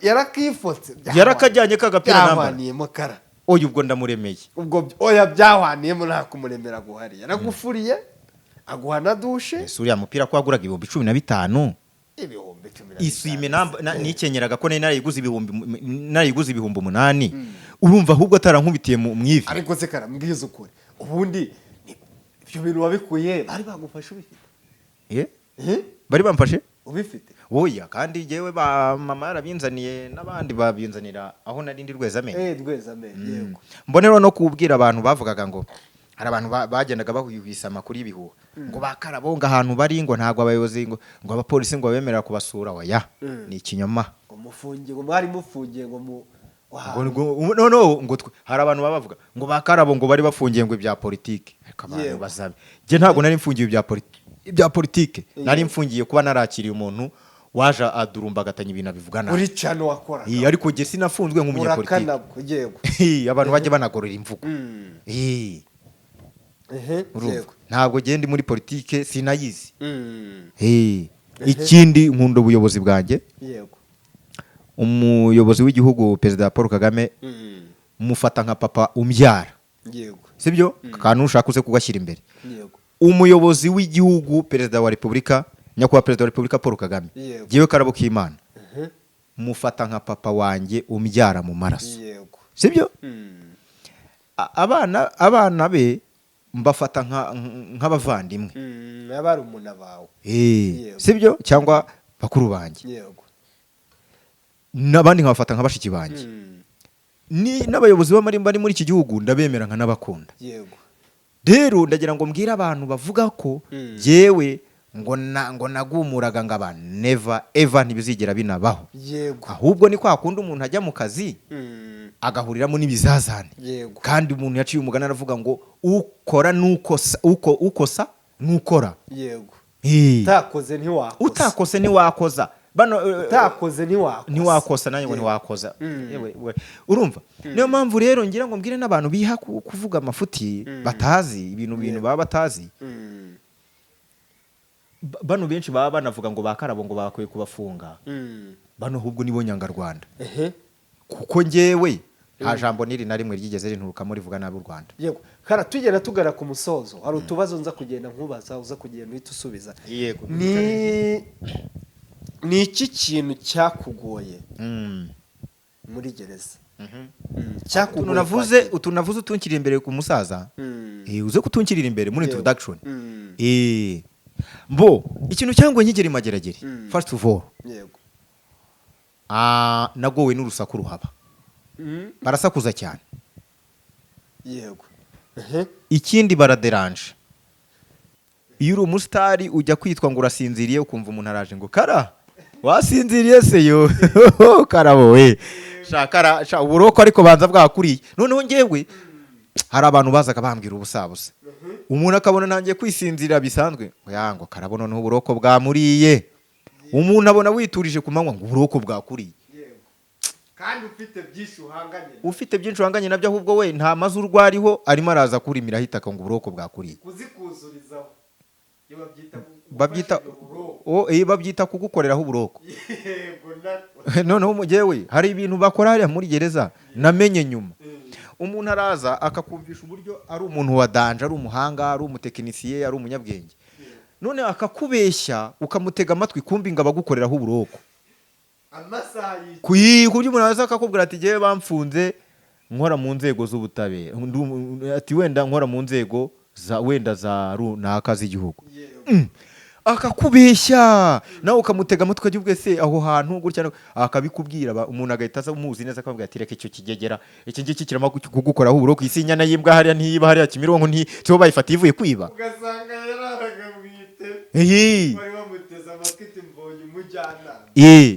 Yarakifotse.
Yarakajyanye ka gapira nambara.
Byahwaniyemo, Kara.
Oya, ubwo ndamuremeye.
Ubwo oya, byahwaniyemo, nta kumuremera guhari. Yaragufuriye, aguha na douche.
Ese uriya mupira ko waguraga 15,000?
15,000.
Isume nikenyeraga ko nari narayiguze narayiguze 8,000, urumva ahubwo atarankubitiye mu ivi.
Ariko se Kara, mbwiza ukuri, ubundi ibyo bintu wabikuye, bari bagufashe ubifite?
Eh?
Eh?
Bari bamfashe.
Ubifite?
Oya, kandi jyewe ba mama yarabinzaniye n'abandi babinzanira aho nari ndi Rwezamenyo.
Eh, Rwezamenyo, yego.
Mbonero no kubwira abantu bavugaga ngo hari abantu bagendaga bahwihwisa amakuru y'ibihuha ngo bakarabo ngo ahantu bari ngo ntabwo abayobozi ngo abapolisi ngo babemerera kubasura. Oya, ni ikinyoma.
Ngo mufungiye, ngo mwari mufungiye ngo mu
Ngo, no, ngo hari abantu baba bavuga ngo bakarabo ngo bari bafungiye ngo ibya politike, ariko abantu bazabe njye ntabwo nari mfungiye ibya politike. Nari mfungiye kuba narakiriye umuntu waje adurumbagatanya ibintu abivuga nabi.
Uri cano wakoraga.
Iya, ariko njye sinafunzwe nk'umunyapolitike.
Urakanabwo, yego.
Abantu bajya banagorora imvugo. Urumva?
Yego.
Ntabwo genda muri politike, sinayizi. Ikindi, nkunda ubuyobozi bwanjye. Umuyobozi w'igihugu, Perezida Paul Kagame, mufata nka papa umbyara. Sibyo? Akantu ushaka uze kugashyira imbere. Umuyobozi w'igihugu, Perezida wa Repubulika, Nyakubahwa Perezida wa Repubulika Paul Kagame, jyewe Karabo k'Imana mufata nka papa wanjye umbyara mu maraso. Sibyo? Abana be mbafata nk'abavandimwe.
Abarumuna bawe.
Sibyo? Cyangwa bakuru banjye. N'abandi nkabafata nka bashiki banjye. Ni n'abayobozi b'amarimba bari muri iki gihugu, ndabemera nkanabakunda. Rero ndagira ngo mbwire abantu bavuga ko jyewe ngo nagumuraga ngo aba, never ever, ntibizigera binabaho. Ahubwo ni kwa kundi umuntu ajya mu kazi agahuriramo n'ibizazane. Kandi umuntu yaciye umugani aravuga ngo ukora nukosa, uko ukosa nukora.
Utakoze ntiwakoza.
Utakose ntiwakoza bano
Utakoze ntiwakoza.
Ntiwakosa nanjye ngo ntiwakoza. Yewe, we. Urumva, niyo mpamvu rero ngira ngo mbwire n'abantu biha kuvuga amafuti batazi ibintu baba batazi. Bano benshi baba banavuga ngo ba Karabo ngo bakwiye kubafunga. Bano ahubwo nibo nyangarwanda, kuko njyewe nta jambo n'iri na rimwe ryigeze rinturukamo rivuga nabi u Rwanda.
Yego kara, tugenda tugana ku musozo, hari utubazo nza kugenda nkubaza, uza kugenda uhita usubiza.
Yego.
Ni iki kintu cyakugoye muri gereza?
Utuntu
Cyakugoye
navuze
kwakira?
Utuntu navuze utunkirira imbere ku musaza. Uze kutunkirira imbere muri introduction. Mbo ikintu cyangwa nkigera imageragere, first of all, nagowe n'urusaku ruhaba. Barasakuza cyane.
yego
Ikindi, baraderanje. Iyo uri umusitari ujya kwitwa ngo urasinziriye, ukumva umuntu araje ngo: "Kara, wasinziriye se?" Yo Karabo we, sha kara, sha uburoko, ariko banza bwakuriye. Noneho ngewe hari abantu bazaga bambwira ubusabusa, umuntu akabona ntangiye kwisinzirira bisanzwe, ngo ya ngo Karabo noneho uburoko bwamuriye. Umuntu abona witurije ku manywa, ngo uburoko bwakuriye.
Kandi ufite byinshi uhanganye.
Ufite byinshi uhanganye nabyo, ahubwo we nta mazu urwariho, arimo araza kurimira ahita ngo uburoko bwakuriye.
Kuzikuzurizaho iyo babyita
Babyita
gufasha uburoko.
Babyita kugukoreraho uburoko.
Yego nako.
Noneho mugewe hari ibintu bakora hariya muri gereza namenye nyuma. Umuntu araza akakumvisha uburyo ari umuntu wa danger, ari umuhanga, ari umutekinisiye, ari umunyabwenge, none akakubeshya ukamutega amatwi, kumbi ngo abagukoreraho uburoko.
Amasaha yiki.
Ku buryo umuntu aza akakubwira ati: "Jyewe bamfunze nkora mu nzego z'ubutabera." Ati wenda nkora mu nzego za wenda za runaka z'igihugu. Akakubeshya nawe ukamutega amatwi, ukajya ubwe se aho hantu gutya akabikubwira. Umuntu agahita aza umuzi neza akabwira ati: "Reka icyo kigegera, iki ngiki kirimo kugukoraho uburoko. Isi inyana y'imbwa hariya ntiyiba, hariya Kimironko nti sibo bayifata ivuye kwiba."
Ugasanga yararaga mu iteme. Bari bamuteze amatwi iti: "Mbonye umujyanama."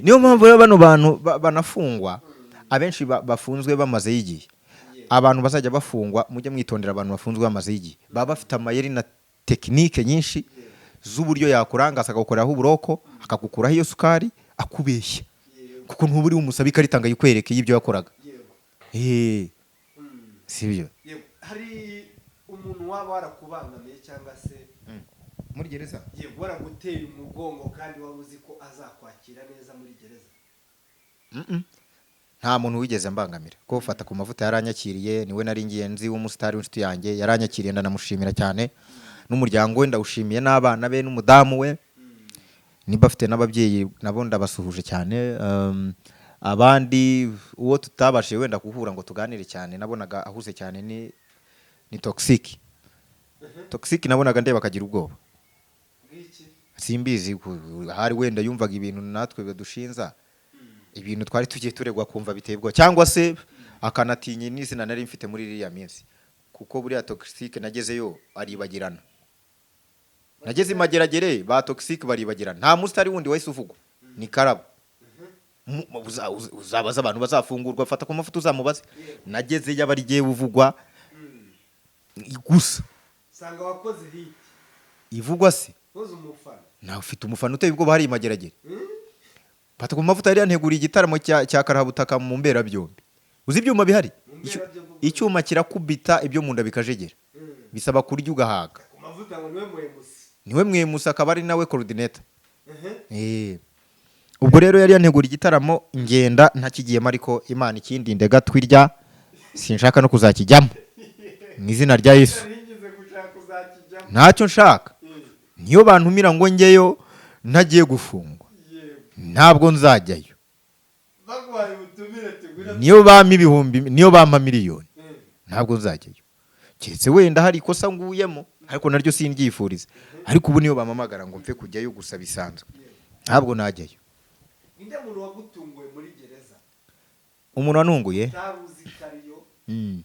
Niyo mpamvu rero bano bantu banafungwa, abenshi bafunzwe bamazeyo igihe. Abantu bazajya bafungwa, mujye mwitondera abantu bafunzwe bamazeyo igihe, baba bafite amayeri na tekinike nyinshi z'uburyo yakurangaza akagukoreraho uburoko, akagukuraho iyo sukari akubeshya, kuko ntuba uri bumusaba ikarita ngo ayikwereke y'ibyo yakoraga. Sibyo?
Yego. Hari umuntu waba warakubangamiye cyangwa se
Muri gereza?
Yego, waraguteye umugongo kandi waba uzi ko azakwakira neza muri gereza?
Nta muntu wigeze mbangamira, ko fata ku mavuta yaranyakiriye, niwe nari ngiye nzi w'umusitari w'inshuti yanjye, yaranyakiriye, ndanamushimira cyane, n'umuryango we ndawushimiye, n'abana be n'umudamu we, niba afite n'ababyeyi nabo ndabasuhuje cyane. Abandi uwo tutabashije wenda guhura ngo tuganire cyane, nabonaga ahuze cyane, ni Toxic. Toxic nabonaga ndeba akagira ubwoba.
Bw'iki?
Simbizi, ahari wenda yumvaga ibintu natwe badushinza, ibintu twari tugiye turegwa, kumva biteye ubwoba, cyangwa se akanatinya n'izina nari mfite muri iriya minsi, kuko buriya Toxic nagezeyo aribagirana. Nageze i Mageragere ba Toxic baribagirana, nta musitari wundi wahise uvugwa, ni Karabo. Uzabaza abantu bazafungurwa, fata ku mafoto uzamubaze, nagezeyo aba ari jyewe uvugwa gusa.
Usanga wakoze hit.
Ivugwa se?
Uzi umufana.
Nawe ufite umufana uteye ubwoba hariya i Mageragere. Fata ku mavuta yari yanteguriye igitaramo cya karahabutaka mu mberabyombi. Uzi ibyuma bihari?
Mu mberabyombi.
Icyuma kirakubita ibyo mu nda bikajegera. Bisaba kurya ugahaga.
Ku mavuta ngo niwe muhemusi.
Niwe mwemusi, akaba ari nawe coordinator. Ubwo rero yari yantegura igitaramo, ngenda ntakigiyemo, ariko Imana ikindinde gatwirya, sinshaka no kuzakijyamo mu izina rya Yesu.
Nigeze gushaka uzakijyamo?
Ntacyo nshaka. Niyo bantumira ngo njyeyo ntagiye gufungwa, ntabwo nzajyayo.
Baguhaye ubutumire tugura.
Niyo bampa ibihumbi, niyo bampa miliyoni, ntabwo nzajyayo, keretse wenda hari ikosa nguyemo, ariko naryo sindyifuriza. Ariko ubu niyo bampamagara ngo mfe kujyayo gusa bisanzwe, ntabwo najyayo.
Ninde muntu wagutunguye muri gereza?
Umuntu wanunguye?
Utari uzi ko ariyo,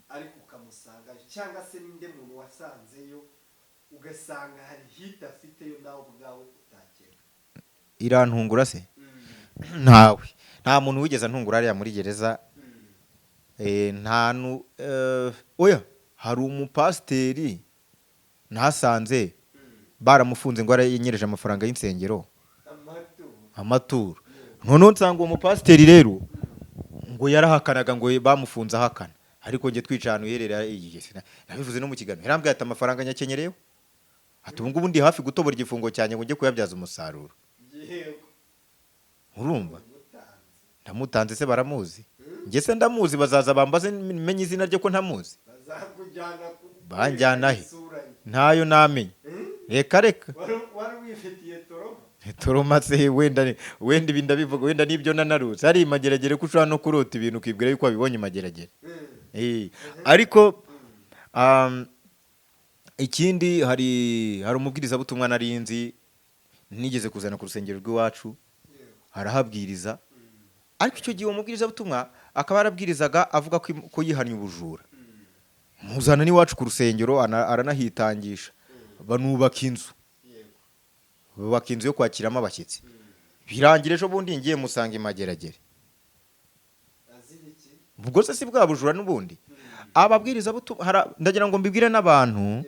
ariko ukamusangayo, cyangwa se ninde muntu wasanzeyo ugasanga hari hit afiteyo nawe ubwawe utakeka?
Irantungura se? Ntawe, nta muntu wigeze antungura hariya muri gereza. Nta nu oya, hari umupasiteri nahasanze baramufunze ngo yaranyereje amafaranga y'insengero.
Amaturo.
Amaturo. Noneho nsanga uwo mupasiteri rero ngo yarahakanaga, ngo bamufunze ahakana, ariko njye twica ahantu iherereye iyi, nabivuze no mu kiganiro, yarambwiye ati: "Amafaranga nyakenyereyeho," ati: "Ubu ngubu ndi hafi gutobora igifungo cyanjye ngo njye kuyabyaza umusaruro." Urumva?
Mutanze.
Ndamutanze se? Baramuzi, njye se ndamuzi? Bazaza bambaze menye izina rye ko ntamuzi.
Bazakujyana ku
Banjyana he?
isura ye.
Ntayo namenya, reka reka.
Wari wifitiye trauma.
Trauma se? Wenda wenda ibi ndabivuga, wenda n'ibyo nanarutse hari imageragere, ko ushobora no kurota ibintu ukibwira yuko wabibonye imageragere. Ariko ikindi, hari umubwirizabutumwa nari nzi nigeze kuzana ku rusengero rw'iwacu, arahabwiriza, ariko icyo gihe uwo mubwirizabutumwa akaba yarabwirizaga avuga ko yihannye ubujura. Muzana n'iwacu ku rusengero, aranahitangisha, banubaka inzu, bubaka inzu yo kwakiramo abashyitsi. Birangira ejo bundi ngiye musanga imageragere.
Azira iki?
Ubwo se si bwa bujura n'ubundi? Ababwirizabutumwa ndagira ngo mbibwire n'abantu,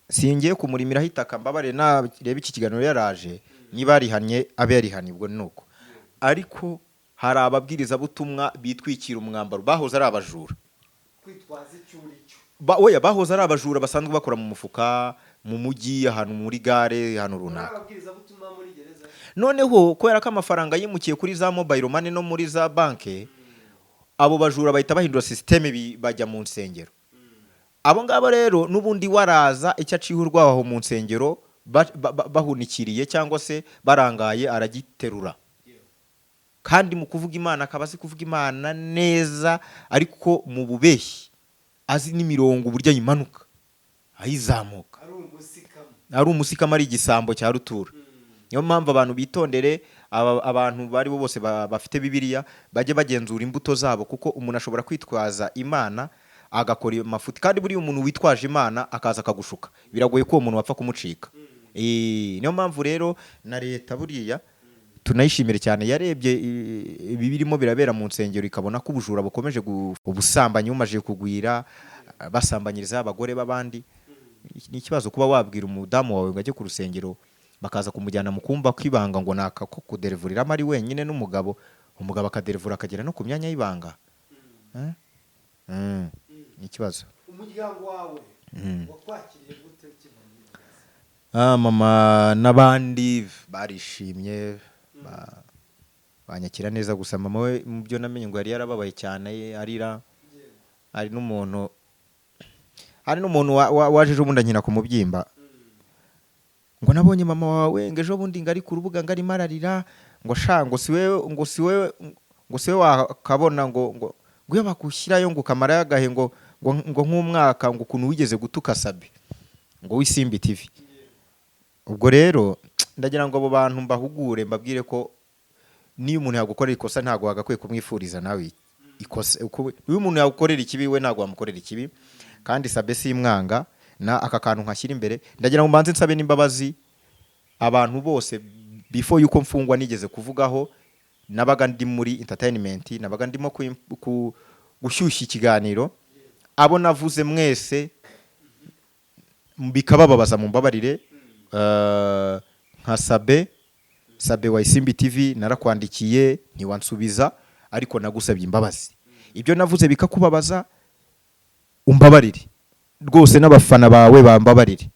singiye kumurimiraho itaka, mbabare nareba iki kiganiro yaraje, niba yarihannye abe yarihannye, ubwo ni uko. Ariko hari ababwirizabutumwa bitwikira umwambaro, bahoze ari abajura.
Kwitwaza icyo uri cyo.
Oya, bahoze ari abajura basanzwe bakora mu mufuka, mu mujyi, ahantu muri gare, ahantu runaka.
Ababwirizabutumwa muri gereza?
Noneho kubera ko amafaranga yimukiye kuri za mobile money no muri za banki, abo bajura bahita bahindura système, bajya mu nsengero. Abo ngabo rero n'ubundi waraza icyo aciye urwaho aho mu nsengero, bahunikiriye cyangwa se barangaye, aragiterura. Kandi mu kuvuga Imana akaba azi kuvuga Imana neza, ariko mu bubeshyi azi n'imirongo uburyo ayimanuka ayizamuka.
Ari umusikamo.
Ari umusikamo, ari igisambo cya rutura. Niyo mpamvu abantu bitondere, abantu bari bo bose bafite Bibiliya bajye bagenzura imbuto zabo, kuko umuntu ashobora kwitwaza Imana agakora amafuti. Kandi buriya umuntu witwaje Imana akaza akagushuka, biragoye ko uwo muntu wapfa kumucika. Niyo mpamvu rero na leta buriya tunayishimire cyane, yarebye ibi birimo birabera mu nsengero, ikabona ko ubujura bukomeje, ubusambanyi bumaze kugwira, basambanyiriza abagore b'abandi. Ni ikibazo kuba wabwira umudamu wawe ngo ajye ku rusengero, bakaza kumujyana mu kumba k'ibanga ngo naka ko kuderevuriramo ari wenyine n'umugabo, umugabo akaderevura akagera no ku myanya y'ibanga. Eh? Ni ikibazo.
Umuryango wawe wakwakiriye gute ukiva muri gereza?
Ah, mama n'abandi barishimye, banyakira neza. Gusa mama we, mu byo namenye, ngo yari yarababaye cyane arira. Hari n'umuntu waje ejo bundi ankina ku mubyimba ngo: "Nabonye mama wawe," ngo, "ejo bundi ngo ari ku rubuga, ngo arimo ararira," ngo: "Sha," ngo, "si wewe," ngo, "si wewe," ngo, "si we wakabona," ngo iyo bakushyirayo ngo ukamarayo agahe, ngo nk'umwaka, ngo ukuntu wigeze gutuka Sabe ngo w'Isimbi TV. Ubwo rero ndagira ngo abo bantu mbahugure, mbabwire ko niyo umuntu yagukorera ikosa, ntabwo wagakwiye kumwifuriza nawe ikosa. Iyo umuntu yagukorera ikibi, we ntabwo wamukorera ikibi. Kandi Sabe simwanga, na aka kantu nkashyira imbere, ndagira ngo mbanze nsabe n'imbabazi abantu bose before yuko mfungwa nigeze kuvugaho. Nabaga ndi muri entertainment, nabaga ndimo gushyushya ikiganiro. Abo navuze mwese bikabababaza, mumbabarire. Nka Sabe, Sabe wa Isimbi TV, narakwandikiye ntiwansubiza, ariko nagusabye imbabazi. Ibyo navuze bikakubabaza, umbabarire. Rwose n'abafana bawe bambabarire.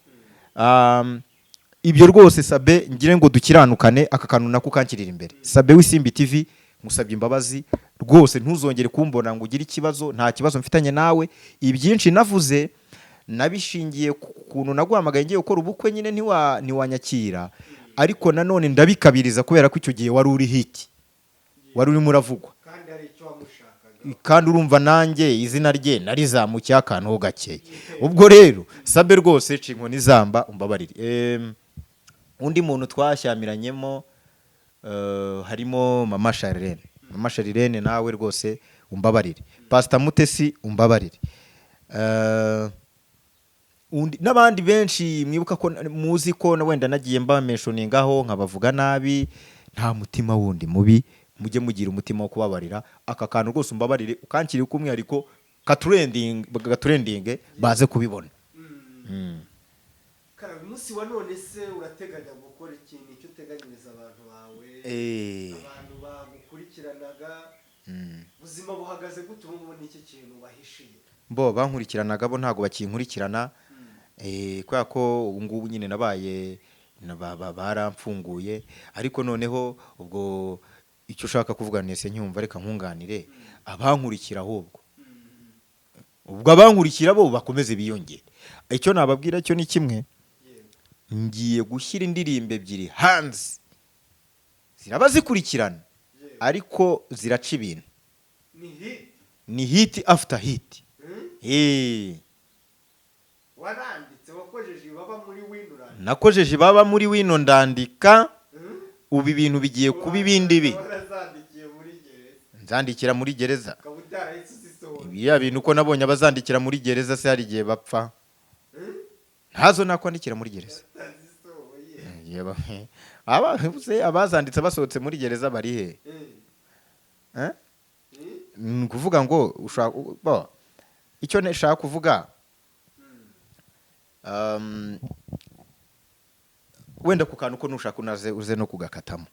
Ibyo rwose Sabe, ngire ngo dukiranukane aka kantu nako kankirira imbere. Sabe w'Isimbi TV, musabye imbabazi rwose, ntuzongere kumbona ngo ugire ikibazo. Nta kibazo mfitanye nawe. Ibyinshi navuze nabishingiye ku kuntu naguhamagaye ngiye gukora ubukwe nyine, ntiwanyakira, ariko nanone ndabikabiriza kubera ko icyo gihe wari uri hit, wari urimo uravugwa.
Kandi hari icyo wamushakaga.
Kandi urumva nanjye izina rye narizamukiye akantu ho gakeya. Ubwo rero Sabe rwose, ca inkoni izamba, umbabarire. Undi muntu twashyamiranyemo, harimo Mama Charlene. Mama Charlene, nawe rwose umbabarire. Pastor Mutesi, umbabarire. Undi n'abandi benshi mwibuka ko muzi ko wenda nagiye mbamentioningaho nkabavuga nabi, nta mutima wundi mubi, mujye mugira umutima wo kubabarira. Aka kantu rwose umbabarire, ukankiriye k'umwihariko, katrendinge baze kubibona.
Kara, uyu munsi wa none se urateganya gukora ikintu? Icyo uteganyiriza abantu bawe, abantu bagukurikiranaga, ubuzima buhagaze gute ubu ngubu? Ni iki kintu bahishiye?
Bo bankurikiranaga bo ntabwo bakinkurikirana, kubera ko ubu ngubu nyine nabaye baramfunguye. Ariko noneho ubwo icyo ushaka kuvuga nese ncyumva, reka nkunganire. Abankurikira ahubwo, ubwo abankurikira bo bakomeze biyongere. Icyo nababwira cyo ni kimwe: ngiye gushyira indirimbo ebyiri hanze, ziraba zikurikirana, ariko ziraca ibintu.
Ni hit?
Ni hit after hit.
Waranditse, wakojeje ibaba muri wino, urandika?
Nakojeje ibaba muri wino, ndandika. Ubu ibintu bigiye kuba ibindi bi
Warazandikiye muri gereza?
Nzandikira muri gereza.
Ukaba utarahise uzisohora?
Biriya bintu uko nabonye abazandikira muri gereza se hari igihe bapfa, ntazo nakwandikira muri gereza.
Utazisohoye?
Igihe se abazanditse basohotse muri gereza bari he? Eh? Ni ukuvuga ngo ushaka bo, icyo nshaka kuvuga, wenda ku kantu ko nushaka unaze uze no kugakatamo.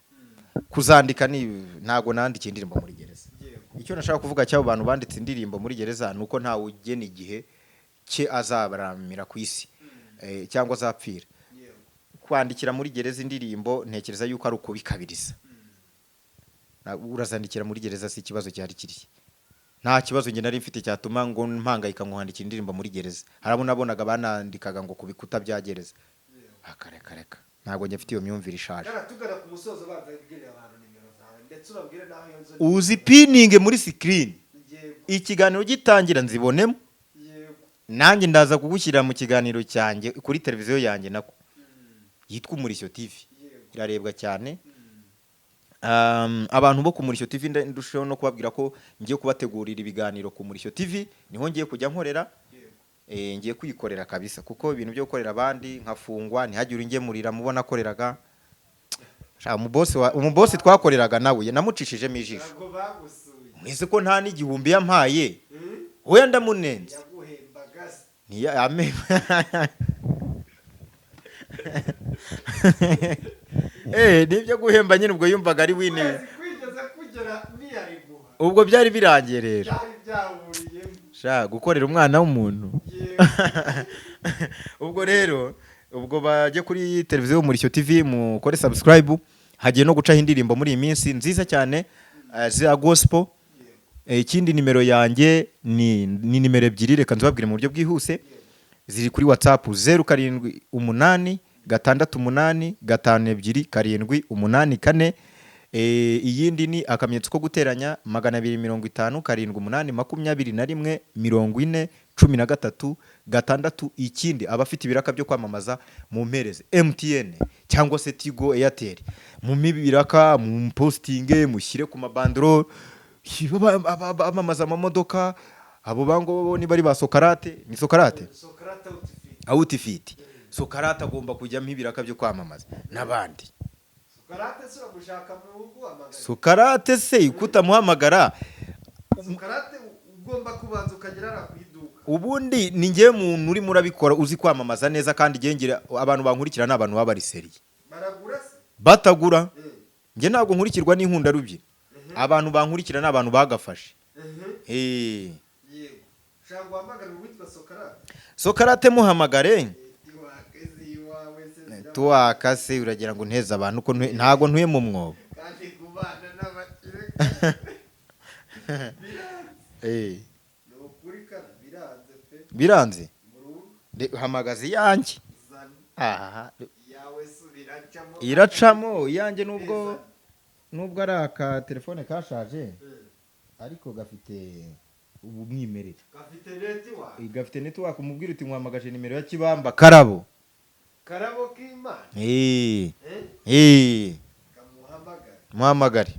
Kuzandika ni ntago nandikiye indirimbo muri gereza. Icyo nashaka kuvuga cy'abo bantu banditse indirimbo muri gereza ni uko ntawe ugena igihe cye azabaramira ku isi, cyangwa azapfira. Kwandikira muri gereza indirimbo, ntekereza yuko ari ukubikabiriza. Urazandikira muri gereza si ikibazo cyari kiriya? Nta kibazo njye nari mfite cyatuma ngo mpangayika nkuhandikira indirimbo muri gereza. Hari abo nabonaga banandikaga ngo ku bikuta bya gereza. Akareka reka, ntabwo njye mfite iyo myumvire ishaje.
Gara, tugana ku musozo, banza wibwirire abantu nimero zawe, ndetse ubabwire n'aho iyo nzu.
Uzi pininge muri screen.
Yego.
Ikiganiro gitangira nzibonemo.
Yego.
Nanjye ndaza kugushyira mu kiganiro cyanjye kuri televiziyo yanjye nako yitwa Umurishyo TV. Irarebwa cyane. Abantu bo ku Murishyo TV, ndushaho no kubabwira ko ngiye kubategurira ibiganiro ku Murishyo TV, niho ngiye kujya nkorera. Ngiye kwikorera kabisa, kuko ibintu byo gukorera abandi nkafungwa ntihagire ungemurira mubona akoreraga. Sha, umubosi twakoreraga nawe namucishijemo ijisho.
Ntabwo bagusuye?
Mwese ko nta n'igihumbi yampaye, oya, ndamunenze.
Yaguhembaga se?
Ntiya ame nibyo guhemba nyine, ubwo yumvaga ari wini.
Ukwezi kwigeze kugera ntiyariguha?
Ubwo byari birangiye rero.
Byari byahuriyemo.
Sha, gukorera umwana w'umuntu.
Yego.
Ubwo rero ubwo bajye kuri televiziyo Umurishyo TV mukore subscribe. Hagiye no gucaho indirimbo muri iyi minsi nziza cyane, za gospel. Ikindi, nimero yanjye ni nimero ebyiri, reka nzibabwire mu buryo bwihuse. Ziri kuri WhatsApp: 0786825784. Iyindi ni akamenyetso ko guteranya 250 78 21 40 13 6. Ikindi, abafite ibiraka byo kwamamaza mu mpereze MTN cyangwa se Tigo, Airtel, mu ibiraka mu postinge, mushyire ku mabandoro bamamaza amamodoka. Abo bango niba ari ba Sokarate, ni Sokarate.
Sokarate Outfit.
Outfit, Sokarate agomba kujyamo ibiraka byo kwamamaza n'abandi.
Sokarate se uramushaka mu guhamagara?
Sokarate se kutamuhamagara?
Sokarate ugomba kubanza ukagera hariya ku iduka.
Ubundi ni njye muntu urimo urabikora uzi kwamamaza neza, kandi njye ngira abantu bankurikira ni abantu baba bari sérieux.
Baragura se?
Batagura, njye ntabwo nkurikirwa n'inkundarubyi. Abantu bankurikira ni abantu bagafashe.
Yego. Ushaka guhamagara uwitwa Sokarate?
Sokarate muhamagare.
Iwakeze iwawe se?
Tuwakase, uragira ngo nteze abantu ko ntago ntuye mu mwobo.
Kandi kubana n'abakire ni ukuri kana biranze pe.
Biranze.
Burundu.
Hamagaza iyanjye.
Zana.
Aha.
Iyawe subiracamo.
Iracamo iyanjye, nubwo ari aka telefone kashaje, ariko gafite ubumwimerere.
Gafite network.
Gafite network. Umubwira uti nkwamagaje nimero ya Kibamba Karabo.
Karabo k'Imana.
Eh.
Eh.
Eh.
Kamuhamagara.
Muhamagare.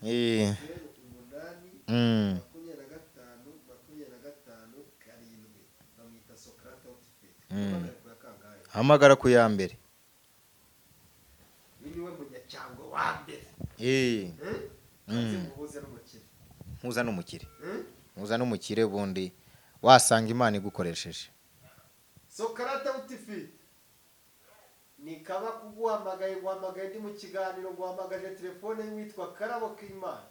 0780 25, 078, 08, 25 25 7. Bamwita Sokrate Outfit. Hamagara ku ya kangahe?
Hamagara ku ya mbere.
Uyu niwe munyacyangwe wa mbere.
Eh.
Eh? Kaze muhuze n'umukire.
Mpuza n'umukire.
Eh?
Mpuza n'umukire, ubundi wasanga Imana igukoresheje.
Sokrate Outfit, ni kaba kuguhamagaye, guhamagaye ndi mu kiganiro, guhamagaje telefone y'uwitwa Karabo k'Imana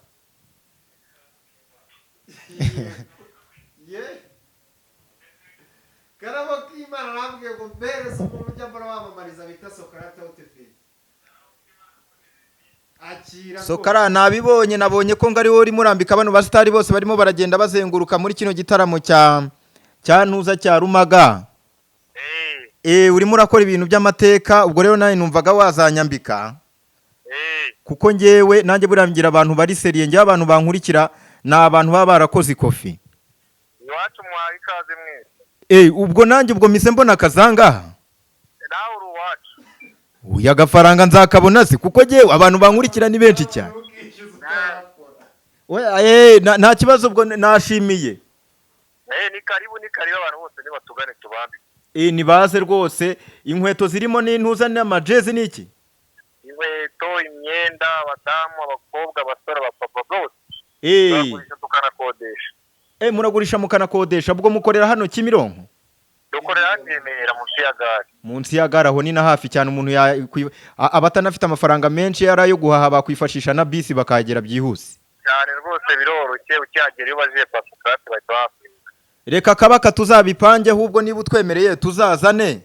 ye. Karabo k'Imana arambwiye ngo mpereze umuntu ujya mbona wamamariza bita Sokrate Outfit. Akira rwose.
Sokara, nabibonye, nabonye ko ngo ari wowe urimo urambika bano basitari bose barimo baragenda bazenguruka muri kino gitaramo cya ntuza cya Rumaga.
Eh.
Eh, urimo urakora ibintu by'amateka. Ubwo rero nawe numvaga wazanyambika, kuko ngewe nanjye buriya ngira abantu bari sérieux. Ngewe abantu bankurikira ni abantu baba barakoze ikofi.
Iwacu muhaye ikaze mwese.
Eh, ubwo nanjye ubwo mise mbona akazangaha.
Nawe uri uwacu.
Uyu agafaranga nzakabona se? Kuko ngewe abantu bankurikira ni benshi cyane.
Ntukishyuze utarakora.
Oya, eh, nta kibazo, ubwo nashimiye.
Eh, ni karibu, ni karibu, abantu bose nibatugane tubambike.
Eh, nibaze rwose. Inkweto zirimo n'intuza n'amajezi n'iki?
Inkweto, imyenda, abadamu, abakobwa, abasore, abapapa, bose. Turagurisha tukanakodesha.
Eh, muragurisha mukanakodesha. Ubwo mukorera hano Kimironko?
Dukorera hano i Remera, munsi ya gare.
Munsi ya gare, aho ni na hafi cyane. Umuntu abatanafite amafaranga menshi yari ayo guhaha bakwifashisha na bisi bakahagera byihuse.
Cyane rwose, biroroshye. Ukihagera iyo ubajije Pascal bahita bahakwira.
Reka kabaka tuzabipange ahubwo, niba utwemereye tuzazane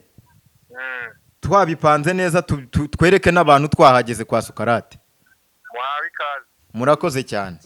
twabipanze neza, twereke n'abantu twahageze kwa Sukarate.
Muhawe ikaze.
Murakoze cyane.